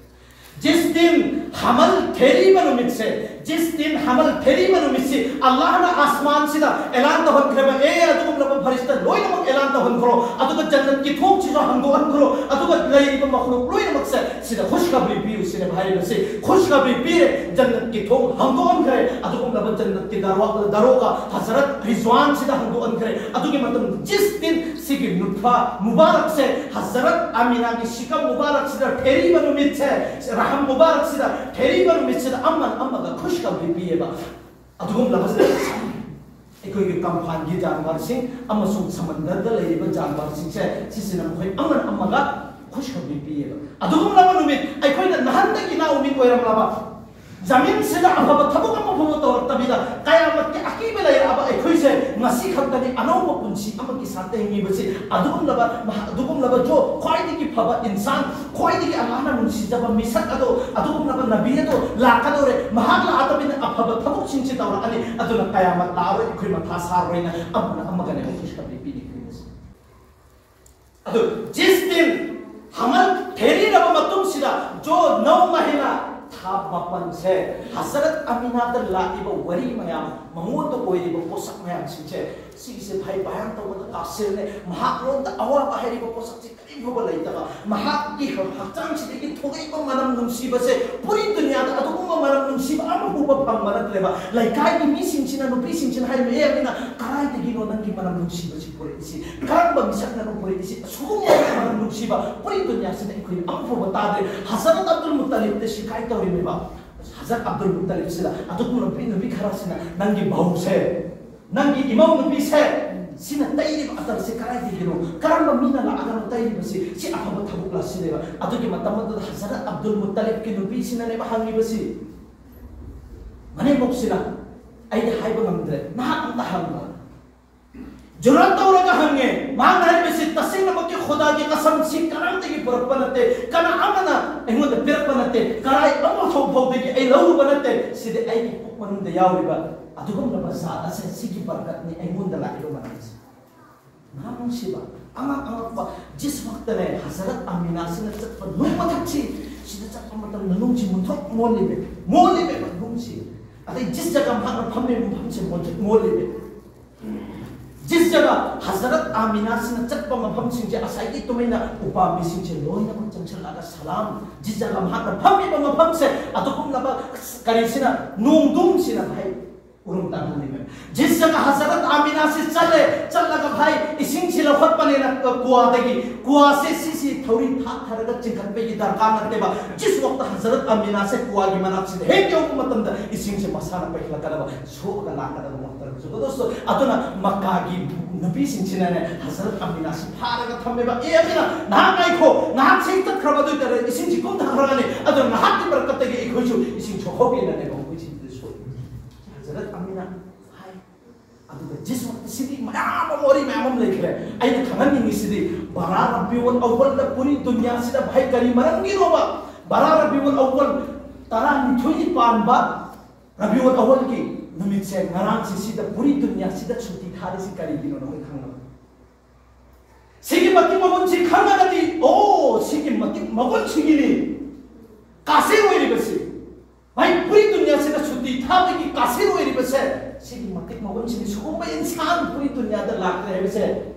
ꯖꯤꯁ ꯗꯤꯟ ꯍꯃꯜ ꯊꯦꯔꯤꯕ ꯅꯨꯃꯤꯠꯁꯦ, ꯖꯤꯁ ꯗꯤꯟ ꯍꯃꯜ ꯊꯦꯔꯤꯕ ꯅꯨꯃꯤꯠꯁꯤ ꯑꯜꯂꯥꯍꯅ ꯑꯁꯃꯥꯟꯁꯤꯗ ꯑꯦꯂꯥꯟ ꯇꯧꯍꯟꯈ꯭ꯔꯦꯕ, "ꯑꯦ, ꯑꯗꯨꯒꯨꯝꯂꯕ ꯐꯔꯤꯁꯇ ꯂꯣꯏꯅꯃꯛ ꯑꯦꯂꯥꯟ ꯇꯧꯍꯟꯈ꯭ꯔꯣ, ꯑꯗꯨꯒ ꯖꯟꯅꯠꯀꯤ ꯊꯣꯡꯁꯤꯁꯨ ꯍꯥꯡꯗꯣꯛꯍꯟꯈ꯭ꯔꯣ, ꯑꯗꯨꯒ ꯂꯩꯔꯤꯕ ꯃꯈꯂꯨꯛ ꯂꯣꯏꯅꯃꯛꯁꯦ ꯁꯤꯗ ꯈꯨꯁꯈꯕꯔꯤ ꯄꯤꯌꯨ" ꯁꯤꯅꯦꯕ ꯍꯥꯏꯔꯤꯕꯁꯤ꯫ ꯈꯨꯁꯈꯕꯔꯤ ꯄꯤꯔꯦ, ꯖꯟꯅꯠꯀꯤ ꯊꯣꯡ ꯍꯥꯡꯗꯣꯛꯍꯟꯈ꯭ꯔꯦ, ꯑꯗꯨꯒꯨꯝꯂꯕ ꯖꯟꯅꯠꯀꯤ ꯗꯔꯋꯥ-, ꯗꯔꯣꯒ ꯍꯖꯔꯠ ꯔꯤꯖꯋꯥꯟꯁꯤꯗ ꯍꯥꯡꯗꯣꯛꯍꯟꯈ꯭ꯔꯦ꯫ ꯑꯗꯨꯒꯤ ꯃꯇꯝꯗ ꯖꯤꯁ ꯗꯤꯟ ꯁꯤꯒꯤ ꯅꯨꯠꯐꯥ ꯃꯨꯕꯥꯔꯛꯁꯦ, ꯍꯖꯔꯠ ꯑꯃꯤꯅꯥꯒꯤ ꯁꯤꯀꯝ ꯃꯨꯕꯥꯔꯛꯁꯤꯗ ꯊꯦꯔꯤꯕ ꯅꯨꯃꯤꯠꯁꯦ, ꯔꯍꯝ ꯃꯨꯕꯥꯔꯛꯁꯤꯗ ꯊꯦꯔꯤꯕ ꯅꯨꯃꯤꯠꯁꯤꯗ ꯑꯃꯅ ꯑꯃꯒ ꯈꯨꯁꯈꯕꯔꯤ ꯄꯤꯌꯦꯕ꯫ ꯑꯗꯨꯒꯨꯝꯂꯕ ꯑꯩꯈꯣꯏꯒꯤ ꯀꯝꯐꯥꯟꯒꯤ ꯖꯥꯟꯋꯥꯔꯁꯤꯡ ꯑꯃꯁꯨꯡ ꯁꯃꯟꯗꯔꯗ ꯂꯩꯔꯤꯕ ꯖꯥꯟꯋꯥꯔꯁꯤꯡꯁꯦ, ꯁꯤꯁꯤꯅ ꯃꯈꯣꯏ ꯑꯃꯅ ꯑꯃꯒ ꯈꯨꯁꯈꯕꯔꯤ ꯄꯤꯌꯦꯕ꯫ ꯑꯗꯨꯒꯨꯝꯂꯕ ꯅꯨꯃꯤꯠ ꯑꯩꯈꯣꯏꯅ ꯅꯍꯥꯟꯗꯒꯤ ꯅꯥꯎꯃꯤ ꯑꯣꯏꯔꯝꯂꯕ, ꯖꯃꯤꯟꯁꯤꯗ ꯑꯐꯕ ꯊꯕꯛ ꯑꯃ ꯐꯥꯎꯕ ꯇꯧꯔꯛꯇꯕꯤꯗ ꯀꯌꯥꯃꯠꯀꯤ ꯑꯀꯤꯕ ꯂꯩꯔꯛꯑꯕ ꯑꯩꯈꯣꯏꯁꯦ ꯉꯁꯤ ꯈꯛꯇꯅꯤ ꯑꯅꯧꯕ ꯄꯨꯟꯁꯤ ꯑꯃꯒꯤ ꯁꯥꯠꯇ ꯍꯤꯡꯉꯤꯕꯁꯤ꯫ ꯑꯗꯨꯒꯨꯝꯂꯕ ꯃꯍ-, ꯑꯗꯨꯒꯨꯝꯂꯕ ꯖꯣ, ꯈ꯭ꯋꯥꯏꯗꯒꯤ ꯐꯕ ꯏꯟꯁꯥꯟ, ꯈ꯭ꯋꯥꯏꯗꯒꯤ ꯑꯜꯂꯥꯍꯅ ꯅꯨꯡꯁꯤꯖꯕ ꯃꯤꯁꯛ ꯑꯗꯣ, ꯑꯗꯨꯒꯨꯝꯂꯕ ꯅꯕꯤ ꯑꯗꯣ ꯂꯥꯛꯀꯗꯧꯔꯦ꯫ ꯃꯍꯥꯛ ꯂꯥꯛꯑꯗꯕꯅꯤꯅ ꯑꯐꯕ ꯊꯕꯛꯁꯤꯡꯁꯤ ꯇꯧꯔꯛꯑꯅꯤ꯫ ꯑꯗꯨꯅ ꯀꯌꯥꯃꯠ ꯂꯥꯛꯑꯔꯣꯏ, ꯑꯩꯈꯣꯏ ꯃꯊꯥ ꯁꯥꯔꯔꯣꯏꯅ ꯑꯃꯅ ꯑꯃꯒꯅꯦ ꯈꯨꯁꯈꯕꯔꯤ ꯄꯤꯅꯤꯡꯉꯤꯕꯁꯦ꯫ ꯑꯗꯨ ꯖꯤꯁ ꯗꯤꯟ ꯍꯃꯜ ꯊꯦꯔꯤꯔꯕ ꯃꯇꯨꯡꯁꯤꯗ, ꯖꯣ ꯅꯧ ꯃꯍꯤꯅꯥ, ꯊꯥ ꯃꯥꯄꯟꯁꯦ ꯍꯖꯔꯠ ꯑꯃꯤꯅꯥꯗ ꯂꯥꯛꯂꯤꯕ ꯋꯥꯔꯤ ꯃꯌꯥꯝ, ꯃꯉꯣꯟꯗ ꯑꯣꯏꯔꯤꯕ ꯄꯣꯠꯁꯛ ꯃꯌꯥꯝꯁꯤꯡꯁꯦ, ꯁꯤꯒꯤꯁꯦ ꯚꯥꯏ ꯕꯌꯥꯟ ꯇꯧꯕꯗ ꯀꯥꯁꯤꯔꯅꯦ꯫ ꯃꯍꯥꯛꯉꯣꯟꯗ ꯑꯋꯥꯕ ꯍꯥꯏꯔꯤꯕ ꯄꯣꯠꯁꯛꯁꯦ ꯀꯔꯤꯝ ꯐꯥꯎꯕ ꯂꯩꯇꯕ, ꯃꯍꯥꯛꯀꯤ ꯍꯛꯆꯥꯡꯁꯤꯗꯒꯤ ꯊꯣꯛꯂꯛꯏꯕ ꯃꯅꯝ ꯅꯨꯡꯁꯤꯕꯁꯦ ꯄꯨꯔꯤ ꯗꯨꯅꯤꯌꯥꯗ ꯑꯗꯨꯒꯨꯝꯕ ꯃꯅꯝ ꯅꯨꯡꯁꯤꯕ ꯑꯃ ꯐꯥꯎꯕ ꯐꯪꯕ ꯅꯠꯇ꯭ꯔꯦꯕ꯫ ꯂꯩꯀꯥꯏꯒꯤ ꯃꯤꯁꯤꯡꯁꯤꯅ, ꯅꯨꯄꯤꯁꯤꯡꯁꯤꯅ ꯍꯥꯏꯕ, "ꯑꯦ ꯑꯃꯤꯅꯥ, ꯀꯗꯥꯏꯗꯒꯤꯅꯣ ꯅꯪꯒꯤ ꯃꯅꯝ ꯅꯨꯡꯁꯤꯕꯁꯤ ꯄꯨꯔꯛꯏꯁꯤ? ꯀꯔꯝꯕ ꯃꯤꯁꯛꯅꯅꯣ ꯄꯨꯔꯛꯏꯁꯤ? ꯑꯁꯤꯒꯨꯝꯕ ꯃꯅꯝ ꯅꯨꯡꯁꯤꯕ ꯄꯨꯔꯤ ꯗꯨꯅꯤꯌꯥꯁꯤꯗ ꯑꯩꯈꯣꯏꯅ ꯑꯃ ꯐꯥꯎꯕ ꯇꯥꯗ꯭ꯔꯤ꯫ ꯍꯖꯔꯠ ꯑꯕꯗꯨꯜ ꯃꯨꯠꯇꯂꯤꯕꯇ ꯁꯤꯀꯥꯏ ꯇꯧꯔꯤꯃꯦꯕ꯫ ꯍꯖꯔꯠ ꯑꯕꯗꯨꯜ ꯃꯨꯠꯇꯂꯤꯕꯁꯤꯗ ꯑꯗꯨꯒꯨꯝꯕ ꯅꯨꯄꯤ, ꯅꯨꯄꯤ ꯈꯔꯁꯤꯅ ꯅꯪꯒꯤ ꯕꯍꯨꯁꯦ, ꯅꯪꯒꯤ ꯏꯃꯧ ꯅꯨꯄꯤꯁꯦ, ꯁꯤꯅ ꯇꯩꯔꯤꯕ ꯑꯇꯔꯁꯦ ꯀꯗꯥꯏꯗꯒꯤꯅꯣ? ꯀꯔꯝꯕ ꯃꯤꯅ ꯂꯥꯛꯑꯒꯅꯣ ꯇꯩꯔꯤꯕꯁꯤ? ꯁꯤ ꯑꯐꯕ ꯊꯕꯛꯂ?" ꯁꯤꯅꯦꯕ꯫ ꯑꯗꯨꯒꯤ ꯃꯇꯝ ꯑꯗꯨꯗ ꯍꯖꯔꯠ ꯑꯕꯗꯨꯜ ꯃꯨꯠꯇꯂꯤꯕꯀꯤ ꯅꯨꯄꯤꯁꯤꯅꯅꯦꯕ ꯍꯪꯉꯤꯕꯁꯤ꯫ ꯃꯅꯦꯝꯕꯣꯛꯁꯤꯅ, "ꯑꯩꯗꯤ ꯍꯥꯏꯕ ꯉꯝꯗ꯭ꯔꯦ, ꯅꯍꯥꯛ ꯑꯝꯇ ꯍꯪꯕ"꯫ ꯖꯨꯔꯠ ꯇꯧꯔꯒ ꯍꯪꯉꯦ꯫ ꯃꯍꯥꯛꯅ ꯍꯥꯏꯔꯤꯕꯁꯤ, "ꯇꯁꯦꯡꯅꯃꯛꯀꯤ ꯈꯨꯗꯥꯒꯤ ꯁꯝꯁꯤ ꯀꯅꯥꯝꯇꯒꯤ ꯄꯨꯔꯛꯄ ꯅꯠꯇꯦ, ꯀꯅꯥ ꯑꯃꯅ ꯑꯩꯉꯣꯟꯗ ꯄꯤꯔꯛꯄ ꯅꯠꯇꯦ, ꯀꯔꯥꯏ ꯑꯃ ꯐꯥꯎ ꯐꯥꯎꯗꯒꯤ ꯑꯩ ꯂꯧꯔꯨꯕ ꯅꯠꯇꯦ꯫ ꯁꯤꯗꯤ ꯑꯩꯒꯤ ꯄꯨꯛ ꯃꯅꯨꯡꯗ ꯌꯥꯎꯔꯤꯕ ꯑꯗꯨꯒꯨꯝꯂꯕ ꯖꯥꯠ ꯑꯁꯦ, ꯁꯤꯒꯤ ꯕꯔꯀꯠꯅꯤ ꯑꯩꯉꯣꯟꯗ ꯂꯥꯛꯏꯕ ꯃꯅꯥꯁꯦ꯫ ꯅꯍꯥ ꯅꯨꯡꯁꯤꯕ, ꯑꯉꯛ ꯑꯉꯛꯄ, ꯖꯤꯁꯃꯛꯇꯅꯦ, ꯍꯖꯔꯠ ꯑꯃꯤꯅꯥꯁꯤꯅ ꯆꯠꯄ ꯅꯨꯡ ꯃꯊꯛꯁꯤ, ꯁꯤꯗ ꯆꯠꯄ ꯃꯇꯝꯗ ꯅꯨꯡꯁꯤ ꯃꯨꯟꯊꯣꯛ ꯃꯣꯜꯂꯤꯕ, ꯃꯣꯜꯂꯤꯕ ꯅꯨꯡꯁꯤ꯫ ꯑꯗꯩ ꯖꯤꯁ ꯖꯒꯥ ꯃꯍꯥꯛꯅ ꯐꯝꯃꯤꯕ ꯃꯐꯝꯁꯦ ꯃꯨꯟꯊꯣꯛ ꯃꯣꯜꯂꯤꯕ꯫ ꯖꯤꯁ ꯖꯒꯥ ꯍꯖꯔꯠ ꯑꯃꯤꯅꯥꯁꯤꯅ ꯆꯠꯄ ꯃꯐꯝꯁꯤꯡꯁꯦ ꯉꯁꯥꯏꯒꯤ ꯇꯨꯃꯤꯟꯅ ꯎꯄꯥꯝꯕꯤꯁꯤꯡꯁꯦ ꯂꯣꯏꯅꯃꯛ ꯆꯪꯁꯤꯜꯂꯛꯑꯒ ꯁꯂꯥꯝ, ꯖꯤꯁ ꯖꯒꯥ ꯃꯍꯥꯛꯅ ꯐꯝꯃꯤꯕ ꯃꯐꯝꯁꯦ ꯑꯗꯨꯒꯨꯝꯂꯕ ꯀꯔꯤꯁꯤꯅ, ꯅꯣꯡꯗꯨꯝꯁꯤꯅ ꯍꯥꯏ ꯎꯔꯨꯝ ꯇꯥꯡꯍꯜꯂꯤꯕ꯫ ꯖꯤꯁ ꯖꯒꯥ ꯍꯖꯔꯠ ꯑꯃꯤꯅꯥꯁꯤ ꯆꯠꯂꯦ, ꯆꯠꯂꯒ ꯚꯥꯏ ꯏꯁꯤꯡꯁꯤ ꯂꯧꯈꯠꯄꯅꯦꯅ ꯀꯨꯋꯥꯗꯒꯤ, ꯀꯨꯋꯥꯁꯦ ꯁꯤꯁꯤ ꯊꯧꯔꯤ ꯊꯥꯊꯔꯒ ꯆꯤꯡꯈꯠꯄꯒꯤ ꯗꯔꯀꯥꯔ ꯅꯠꯇꯦꯕ꯫ ꯖꯤꯁ ꯋꯥꯛꯇ ꯍꯖꯔꯠ ꯑꯃꯤꯅꯥꯁꯦ ꯀꯨꯋꯥꯒꯤ ꯃꯅꯥꯛꯁꯤꯗ ꯍꯦꯛ ꯌꯧꯕ ꯃꯇꯝꯗ ꯏꯁꯤꯡꯁꯦ ꯃꯁꯥꯅ ꯄꯩꯈꯠꯂꯛꯀꯗꯕ, ꯁꯣꯛꯑꯒ ꯂꯥꯛꯀꯗꯕ ꯃꯣꯍꯇꯔꯝꯁꯨ꯫ ꯑꯗꯨꯁꯨ ꯑꯗꯨꯅ ꯃꯛꯀꯥꯒꯤ ꯅꯨꯄꯤꯁꯤꯡꯁꯤꯅꯅꯦ ꯍꯖꯔꯠ ꯑꯃꯤꯅꯥꯁꯤ ꯐꯥꯔꯒ ꯊꯝꯃꯦꯕ꯫ ꯑꯦ ꯑꯗꯨꯅ ꯉꯥꯏꯍꯥꯛ ꯉꯥꯏꯈꯣ, ꯉꯥꯏꯍꯥꯛ ꯁꯤ ꯆꯠꯈ꯭ꯔꯕ ꯑꯗꯨ ꯑꯣꯏꯇꯥꯔꯗꯤ ꯏꯁꯤꯡꯁꯤ ꯀꯨꯝꯊꯈ꯭ꯔꯒꯅꯤ, ꯑꯗꯨꯅ ꯉꯥꯏꯍꯥꯛꯀꯤ ꯕꯔꯀꯠꯇꯒꯤ ꯑꯩꯈꯣꯏꯁꯨ ꯏꯁꯤꯡ ꯁꯣꯛꯍꯧꯒꯦꯅꯅꯦꯕ ꯃꯈꯣꯏꯁꯤꯡꯁꯤꯗ ꯁꯣꯛꯏ꯫ ꯍꯖꯔꯠ ꯑꯃꯤꯅꯥ ꯍꯥꯏ꯫ ꯑꯗꯨꯒ ꯖꯤꯁ ꯋꯥꯛꯇ ꯁꯤꯗꯤ ꯃꯌꯥꯝ ꯑꯃ, ꯋꯥꯔꯤ ꯃꯌꯥꯝ ꯑꯃ ꯂꯩꯈ꯭ꯔꯦ꯫ ꯑꯩꯅ ꯈꯪꯍꯟꯅꯤꯡꯉꯤꯁꯤꯗꯤ ꯕꯥꯔꯥ ꯔꯕꯤꯎꯜ ꯑꯧꯋꯜꯗ ꯄꯨꯔꯤ ꯗꯨꯅꯤꯌꯥꯁꯤꯗ ꯚꯥꯏ ꯀꯔꯤ ꯃꯔꯝꯒꯤꯅꯣꯕ? ꯕꯥꯔꯥ ꯔꯕꯤꯎꯜ ꯑꯧꯋꯜ ꯇꯔꯥꯅꯤꯊꯣꯏꯅꯤ ꯄꯥꯟꯕ ꯔꯕꯤꯎꯜ ꯑꯧꯋꯜꯒꯤ ꯅꯨꯃꯤꯠꯁꯦ, ꯉꯔꯥꯡꯁꯦ ꯁꯤꯗ ꯄꯨꯔꯤ ꯗꯨꯅꯤꯌꯥꯁꯤꯗ ꯁꯨꯇꯤ ꯊꯥꯔꯤꯁꯤ ꯀꯔꯤꯒꯤꯅꯣ ꯅꯈꯣꯏ ꯈꯪꯕ꯭ꯔꯥ? ꯁꯤꯒꯤ ꯃꯇꯤꯛ ꯃꯒꯨꯟꯁꯤ ꯈꯪꯉꯒꯗꯤ, ꯑꯣ, ꯁꯤꯒꯤ ꯃꯇꯤꯛ ꯃꯒꯨꯟꯁꯤꯒꯤꯅꯤ ꯀꯥꯁꯤꯔ ꯑꯣꯏꯔꯤꯕꯁꯤ꯫ ꯚꯥꯏ, ꯄꯨꯔꯤ ꯗꯨꯅꯤꯌꯥꯁꯤꯗ ꯁꯨꯇꯤ ꯊꯥꯕꯒꯤ ꯀꯥꯁꯤꯔ ꯑꯣꯏꯔꯤꯕꯁꯦ ꯁꯤꯒꯤ ꯃꯇꯤꯛ ꯃꯒꯨꯟꯁꯤꯅꯤ꯫ ꯁꯤꯒꯨꯝꯕ ꯏꯟꯁꯥꯟ ꯄꯨꯔꯤ ꯗꯨꯅꯤꯌꯥꯗ ꯂꯥꯛꯇ꯭ꯔꯦ ꯍꯥꯏꯕꯁꯦ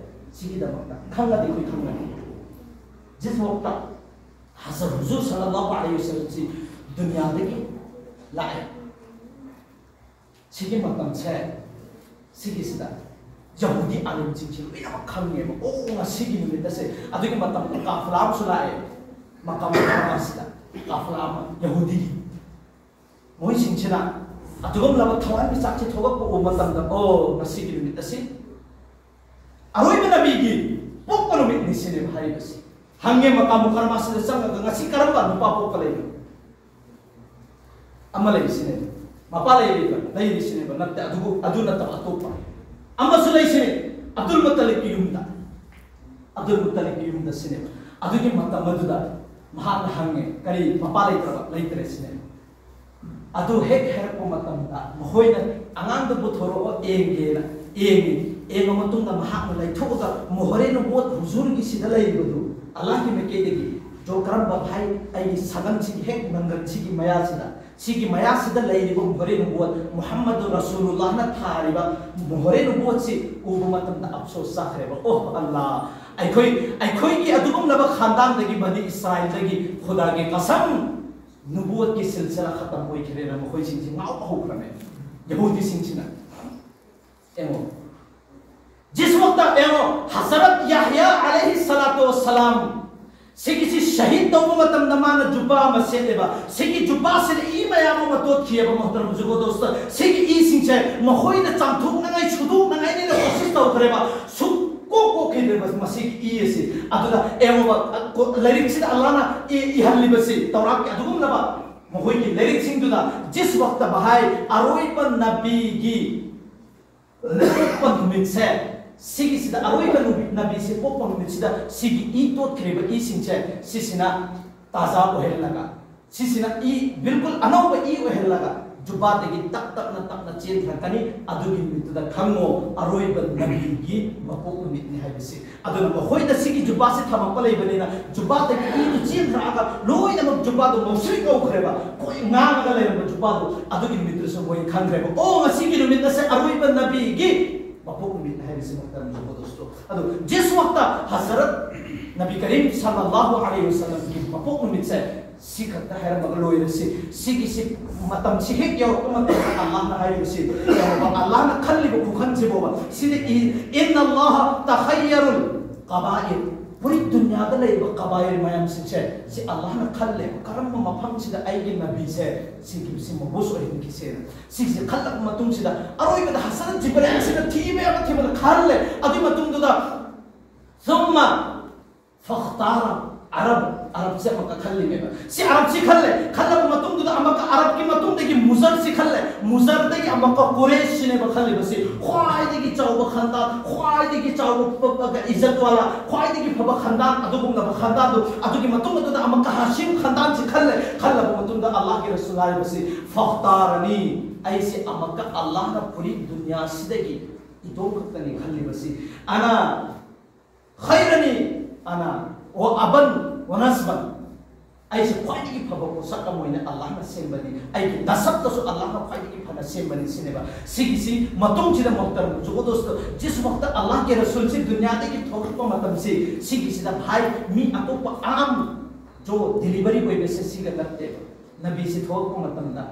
ꯁꯤꯒꯤꯗꯃꯛꯇ ꯈꯪꯉꯗꯤ ꯑꯩꯈꯣꯏ ꯈꯪꯒꯅꯤ꯫ ꯖꯤꯁ ꯋꯥꯛꯇ ꯍꯖꯔꯠ ꯍꯨꯖꯨꯔ ꯁꯜꯂꯜꯂꯥꯍꯨ ꯑꯂꯩꯍꯤ ꯋꯁꯜꯂꯝꯁꯤ ꯗꯨꯅꯤꯌꯥꯗꯒꯤ ꯂꯥꯛꯑꯦ꯫ ꯁꯤꯒꯤ ꯃꯇꯝꯁꯦ, ꯁꯤꯒꯤꯁꯤꯗ ꯌꯍꯨꯗꯤ ꯑꯥꯂꯤꯝꯁꯤꯡꯁꯤ ꯂꯣꯏꯅꯃꯛ ꯈꯪꯉꯦꯕ꯫ ꯑꯣ, ꯉꯁꯤꯒꯤ ꯅꯨꯃꯤꯠ ꯑꯁꯦ, ꯑꯗꯨꯒꯤ ꯃꯇꯝꯗ ꯀꯥꯐꯂꯥ ꯑꯃꯁꯨ ꯂꯥꯛꯑꯦ꯫ ꯃꯀꯥ ꯃꯨꯀꯔꯔꯃꯥꯁꯤꯗ ꯀꯥꯐꯂꯥ ꯑꯃ, ꯌꯍꯨꯗꯤꯒꯤ꯫ ꯃꯣꯏꯁꯤꯡꯁꯤꯅ ꯑꯗꯨꯒꯨꯝꯂꯕ ꯊꯋꯥꯟꯃꯤꯆꯥꯛꯁꯦ ꯊꯣꯛꯂꯛꯄ ꯎꯕ ꯃꯇꯝꯗ, "ꯑꯣ, ꯉꯁꯤꯒꯤ ꯅꯨꯃꯤꯠ ꯑꯁꯤ ꯑꯔꯣꯏꯕ ꯅꯕꯤꯒꯤ ꯄꯣꯛꯄ ꯅꯨꯃꯤꯠꯅꯤ" ꯁꯤꯅꯦꯕ ꯍꯥꯏꯔꯤꯕꯁꯤ꯫ ꯍꯪꯉꯦ ꯃꯀꯥ ꯃꯨꯀꯔꯔꯃꯥꯁꯤꯗ ꯆꯪꯉꯒ, "ꯉꯁꯤ ꯀꯔꯝꯕ ꯅꯨꯄꯥ ꯄꯣꯛꯄ ꯂꯩꯕꯅꯣ?" ꯑꯃ ꯂꯩꯔꯤꯁꯤꯅꯦꯕ꯫ ꯃꯄꯥ ꯂꯩꯔꯤꯕ, ꯂꯩꯔꯤꯁꯤꯅꯦꯕ꯫ ꯅꯠꯇꯦ, ꯑꯗꯨꯕꯨ, ꯑꯗꯨ ꯅꯠꯇꯕ ꯑꯇꯣꯞꯄ ꯑꯃꯁꯨ ꯂꯩꯁꯤꯅꯦ, ꯑꯕꯗꯨꯜ ꯃꯨꯠꯇꯂꯤꯕꯀꯤ ꯌꯨꯝꯗ꯫ ꯑꯕꯗꯨꯜ ꯃꯨꯠꯇꯂꯤꯕꯀꯤ ꯌꯨꯝꯗ ꯁꯤꯅꯦꯕ꯫ ꯑꯗꯨꯒꯤ ꯃꯇꯝ ꯑꯗꯨꯗ ꯃꯍꯥꯛꯅ ꯍꯪꯉꯦ, "ꯀꯔꯤ, ꯃꯄꯥ ꯂꯩꯇ꯭ꯔꯕ?" "ꯂꯩꯇ꯭ꯔꯦ" ꯁꯤꯅꯦꯕ꯫ ꯑꯗꯨ ꯍꯦꯛ ꯍꯥꯏꯔꯛꯄ ꯃꯇꯝꯗ ꯃꯈꯣꯏꯅ "ꯑꯉꯥꯡꯗꯨ ꯄꯨꯊꯣꯔꯛꯑꯣ, ꯌꯦꯡꯒꯦꯅ" ꯌꯦꯡꯉꯤ꯫ ꯌꯦꯡꯉ ꯃꯇꯨꯡꯗ ꯃꯍꯥꯛꯅ ꯂꯩꯊꯣꯛꯑꯒ ꯃꯣꯍꯣꯔꯦ ꯅꯨꯕꯨꯋꯠ ꯍꯨꯖꯨꯔꯒꯤ ꯁꯤꯗ ꯂꯩꯔꯤꯕꯗꯨ ꯑꯜꯂꯥꯍꯒꯤ ꯃꯥꯏꯀꯩꯗꯒꯤ, "ꯖꯣ ꯀꯔꯝꯕ ꯚꯥꯏ, ꯑꯩꯒꯤ ꯁꯒꯟꯁꯤꯒꯤ ꯍꯦꯛ ꯅꯪꯒꯟꯁꯤꯒꯤ ꯃꯌꯥꯁꯤꯗ, ꯁꯤꯒꯤ ꯃꯌꯥꯁꯤꯗ ꯂꯩꯔꯤꯕ ꯃꯣꯍꯣꯔꯦ ꯅꯨꯕꯨꯋꯠ, ꯃꯨꯍꯝꯃꯗꯨ ꯔꯁꯨꯂꯨꯜꯂꯥꯍꯅ ꯊꯥꯔꯤꯕ ꯃꯣꯍꯣꯔꯦ ꯅꯨꯕꯨꯋꯠꯁꯤ ꯎꯕ ꯃꯇꯝꯗ ꯑꯐꯁꯣꯁ ꯆꯥꯈ꯭ꯔꯦꯕ꯫ ꯑꯣ ꯑꯜꯂꯥ, ꯑꯩꯈꯣꯏ, ꯑꯩꯈꯣꯏꯒꯤ ꯑꯗꯨꯒꯨꯝꯂꯕ ꯈꯥꯟꯗꯥꯟꯗꯒꯤ, ꯕꯅꯤ ꯏꯁꯔꯥꯏꯜꯗꯒꯤ, ꯈꯨꯗꯥꯒꯤ ꯀꯁꯝ, ꯅꯨꯕꯨꯋꯠꯀꯤ ꯁꯤꯜꯁꯤꯂꯥ ꯈꯇꯝ ꯑꯣꯏꯈ꯭ꯔꯦꯅ" ꯃꯈꯣꯏꯁꯤꯡꯁꯤ ꯉꯥꯎꯕ ꯍꯧꯈ꯭ꯔꯃꯦ, ꯌꯍꯨꯗꯤꯁꯤꯡꯁꯤꯅ꯫ ꯌꯦꯡꯉꯣ, ꯖꯤꯁ ꯋꯥꯛꯇ ꯌꯦꯡꯉꯣ, ꯍꯖꯔꯠ ꯌꯥꯍꯌꯥ ꯑꯂꯩꯍꯤ ꯁꯂꯥꯇꯨ ꯋꯁꯁꯂꯥꯝ, ꯁꯤꯒꯤꯁꯤ ꯁꯍꯤꯗ ꯇꯧꯕ ꯃꯇꯝꯗ ꯃꯥꯅ ꯖꯨꯕꯥ ꯑꯃ ꯁꯦꯠꯂꯦꯕ꯫ ꯁꯤꯒꯤ ꯖꯨꯕꯥꯁꯤꯗ ꯏ ꯃꯌꯥꯝ ꯑꯃ ꯇꯣꯠꯈꯤꯑꯕ, ꯃꯣꯍꯇꯔꯝ ꯖꯨꯒꯣ ꯗꯣꯁꯇ꯫ ꯁꯤꯒꯤ ꯏꯁꯤꯡꯁꯦ ꯃꯈꯣꯏꯅ ꯆꯥꯝꯊꯣꯛꯅꯉꯥꯏ, ꯁꯨꯗꯣꯛꯅꯉꯥꯏꯅꯦꯅ ꯀꯣꯁꯤꯁ ꯇꯧꯈ꯭ꯔꯦꯕ, ꯁꯨꯛꯀꯣꯛ ꯀꯣꯛꯈꯤꯗ꯭ꯔꯦꯕ ꯃꯁꯤꯒꯤ ꯏ ꯑꯁꯤ꯫ ꯑꯗꯨꯗ ꯌꯦꯡꯉꯣꯕ, ꯀꯣ-, ꯂꯥꯏꯔꯤꯛꯁꯤꯗ ꯑꯜꯂꯥꯍꯅ ꯏ-, ꯏꯍꯜꯂꯤꯕꯁꯤ, ꯇꯧꯔꯥꯛꯀꯤ ꯑꯗꯨꯒꯨꯝꯂꯕ ꯃꯈꯣꯏꯒꯤ ꯂꯥꯏꯔꯤꯛꯁꯤꯡꯗꯨꯗ, ꯖꯤꯁ ꯋꯥꯛꯇ ꯚꯥꯏ, ꯑꯔꯣꯏꯕ ꯅꯕꯤꯒꯤ ꯄꯣꯛꯄ ꯅꯨꯃꯤꯠꯁꯦ, ꯁꯤꯒꯤꯁꯤꯗ, ꯑꯔꯣꯏꯕ ꯅꯨꯃꯤꯠ, ꯅꯕꯤꯁꯦ ꯄꯣꯛꯄ ꯅꯨꯃꯤꯠꯁꯤꯗ ꯁꯤꯒꯤ ꯏ ꯇꯣꯠꯈ꯭ꯔꯤꯕ ꯏꯁꯤꯡꯁꯦ, ꯁꯤꯁꯤꯅ ꯇꯥꯖꯥ ꯑꯣꯏꯍꯜꯂꯒ, ꯁꯤꯁꯤꯅ ꯏ ꯕꯤꯜꯀꯨꯜ ꯑꯅꯧꯕ ꯏ ꯑꯣꯏꯍꯜꯂꯒ ꯖꯨꯕꯥꯗꯒꯤ ꯇꯞ ꯇꯞꯅ, ꯇꯞꯅ ꯆꯦꯟꯊꯔꯛꯀꯅꯤ꯫ ꯑꯗꯨꯒꯤ ꯅꯨꯃꯤꯠꯇꯨꯗ ꯈꯪꯉꯣ, ꯑꯔꯣꯏꯕ ꯅꯕꯤꯒꯤ ꯃꯄꯣꯛ ꯅꯨꯃꯤꯠꯅꯤ ꯍꯥꯏꯕꯁꯤ꯫ ꯑꯗꯨꯅ ꯃꯈꯣꯏꯗ ꯁꯤꯒꯤ ꯖꯨꯕꯥꯁꯤ ꯊꯝꯃꯛꯄ ꯂꯩꯕꯅꯤꯅ, ꯖꯨꯕꯥꯗꯒꯤ ꯏꯗꯨ ꯆꯦꯟꯊꯔꯛꯑꯒ ꯂꯣꯏꯅꯃꯛ ꯖꯨꯕꯥꯗꯨ ꯉꯧꯁ꯭ꯔꯤ ꯉꯧꯈ꯭ꯔꯦꯕ꯫ ꯑꯩꯈꯣꯏ ꯉꯥꯡꯉꯒ ꯂꯩꯔꯝꯕ ꯖꯨꯕꯥꯗꯨ ꯑꯗꯨꯒꯤ ꯅꯨꯃꯤꯠꯇꯨꯁꯨ ꯃꯣꯏ ꯈꯪꯈ꯭ꯔꯦꯕ꯫ ꯑꯣ, ꯉꯁꯤꯒꯤ ꯅꯨꯃꯤꯠ ꯑꯁꯦ ꯑꯔꯣꯏꯕ ꯅꯕꯤꯒꯤ ꯃꯄꯣꯛ ꯅꯨꯃꯤꯠ ꯍꯥꯏꯕꯁꯤꯃꯛꯇ ꯅꯨꯡꯉꯥꯏꯕ ꯗꯣꯁꯇꯣ꯫ ꯑꯗꯨ ꯖꯤꯁ ꯋꯥꯛꯇ ꯍꯖꯔꯠ ꯅꯕꯤ ꯀꯔꯤꯝ ꯁꯜꯂꯜꯂꯥꯍꯨ ꯑꯂꯩꯍꯤ ꯋꯁꯜꯂꯝꯒꯤ ꯃꯄꯣꯛ ꯅꯨꯃꯤꯠꯁꯦ ꯁꯤ ꯈꯛꯇ ꯍꯥꯏꯔꯝꯃꯒ ꯂꯣꯏꯔꯁꯤ꯫ ꯁꯤꯒꯤꯁꯤ, ꯃꯇꯝꯁꯤ ꯍꯦꯛ ꯌꯧꯔꯛꯄ ꯃꯇꯝꯗ ꯑꯜꯂꯥꯍꯅ ꯍꯥꯏꯔꯤꯕꯁꯤ, ꯌꯦꯡꯉꯣꯕ, ꯑꯜꯂꯥꯍꯅ ꯈꯜꯂꯤꯕ ꯈꯨꯈꯟꯁꯤꯕꯣꯕ꯫ ꯁꯤꯗ ꯏ, "ꯏꯟꯅ ꯑꯜꯂꯥꯍ ꯇꯈꯌꯔꯨꯜ ꯀꯕꯥꯏꯔ", ꯄꯨꯔꯤ ꯗꯨꯅꯤꯌꯥꯗ ꯂꯩꯔꯤꯕ ꯀꯕꯥꯏꯔ ꯃꯌꯥꯝꯁꯤꯡꯁꯦ, ꯁꯤ ꯑꯜꯂꯥꯍꯅ ꯈꯜꯂꯦꯕ, ꯀꯔꯝꯕ ꯃꯐꯝꯁꯤꯗ ꯑꯩꯒꯤ ꯅꯕꯤꯁꯦ ꯁꯤꯒꯤ, ꯁꯤ ꯃꯕꯨꯁ ꯑꯣꯏꯍꯟꯈꯤꯁꯦꯅ꯫ ꯁꯤꯁꯦ ꯈꯜꯂꯕ ꯃꯇꯨꯡꯁꯤꯗ ꯑꯔꯣꯏꯕꯗ ꯍꯖꯔꯠ ꯖꯤꯕ꯭ꯔꯥꯏꯜꯁꯤꯅ ꯊꯤꯕ ꯌꯥꯕ ꯊꯤꯕꯗ ꯈꯜꯂꯦ꯫ ꯑꯗꯨꯒꯤ ꯃꯇꯨꯡꯗꯨꯗ ثم فاختار ꯑꯔꯕ, ꯑꯔꯕꯁꯦ ꯑꯃꯨꯛꯀ ꯈꯜꯂꯤꯃꯦꯕ꯫ ꯁꯤ ꯑꯔꯕꯁꯤ ꯈꯜꯂꯦ, ꯈꯜꯂꯕ ꯃꯇꯨꯡꯗꯨꯗ ꯑꯃꯨꯛꯀ ꯑꯔꯕꯀꯤ ꯃꯇꯨꯡꯗꯒꯤ ꯃꯨꯖꯔꯁꯤ ꯈꯜꯂꯦ, ꯃꯨꯖꯔꯗꯒꯤ ꯑꯃꯨꯛꯀ ꯀꯨꯔꯦꯁꯁꯤꯅꯦꯕ ꯈꯜꯂꯤꯕꯁꯤ꯫ ꯈ꯭ꯋꯥꯏꯗꯒꯤ ꯆꯥꯎꯕ ꯈꯟꯗꯥꯟ, ꯈ꯭ꯋꯥꯏꯗꯒꯤ ꯆꯥꯎꯕ ꯄ-, ꯄ-, ꯏꯖꯠ ꯋꯥꯂꯥ, ꯈ꯭ꯋꯥꯏꯗꯒꯤ ꯐꯕ ꯈꯟꯗꯥꯟ, ꯑꯗꯨꯒꯨꯝꯂꯕ ꯈꯟꯗꯥꯟꯗꯨ, ꯑꯗꯨꯒꯤ ꯃꯇꯨꯡ ꯑꯗꯨꯗ ꯑꯃꯨꯛꯀ ꯍꯥꯁꯤꯝ ꯈꯟꯗꯥꯟꯁꯤ ꯈꯜꯂꯦ, ꯈꯜꯂꯕ ꯃꯇꯨꯡꯗ ꯑꯜꯂꯥꯍꯒꯤ ꯔꯁꯨꯜ ꯍꯥꯏꯔꯤꯕꯁꯤ ꯐꯈꯇꯥꯔꯅꯤ, ꯑꯩꯁꯦ ꯑꯃꯨꯛꯀ ꯑꯜꯂꯥꯍꯅ ꯄꯨꯔꯤ ꯗꯨꯅꯤꯌꯥꯁꯤꯗꯒꯤ ꯏꯇꯣꯝ ꯈꯛꯇꯅꯤ ꯈꯜꯂꯤꯕꯁꯤ꯫ ꯑꯅꯥ ꯈꯩꯔꯅꯤ, ꯑꯅꯥ ꯋꯥ ꯑꯕꯟ ꯋꯥ ꯅꯁꯕꯟ꯫ ꯑꯩꯁꯦ ꯈ꯭ꯋꯥꯏꯗꯒꯤ ꯐꯕ ꯄꯣꯠꯁꯛ ꯑꯃ ꯑꯣꯏꯅ ꯑꯜꯂꯥꯍꯅ ꯁꯦꯝꯕꯅꯤ, ꯑꯩꯒꯤ ꯅꯁꯕꯇꯁꯨ ꯑꯜꯂꯥꯍꯅ ꯈ꯭ꯋꯥꯏꯗꯒꯤ ꯐꯅ ꯁꯦꯝꯕꯅꯤ ꯁꯤꯅꯦꯕ꯫ ꯁꯤꯒꯤꯁꯤ ꯃꯇꯨꯡꯁꯤꯗ ꯃꯨꯍꯇꯔꯝ ꯖꯨꯒꯗꯣꯁꯇꯣ, ꯖꯤꯁ ꯋꯥꯛꯇ ꯑꯜꯂꯥꯍꯒꯤ ꯔꯁꯨꯜꯁꯤ ꯗꯨꯅꯤꯌꯥꯗꯒꯤ ꯊꯣꯛꯂꯛꯄ ꯃꯇꯝꯁꯤ, ꯁꯤꯒꯤꯁꯤꯗ ꯚꯥꯏ, ꯃꯤ ꯑꯇꯣꯞꯄ ꯑꯥꯝ ꯖꯣ ꯗꯤꯂꯤꯚꯔꯤ ꯑꯣꯏꯕꯁꯦ ꯁꯤꯒ ꯅꯠꯇꯦꯕ꯫ ꯅꯕꯤꯁꯤ ꯊꯣꯛꯂꯛꯄ ꯃꯇꯝꯗ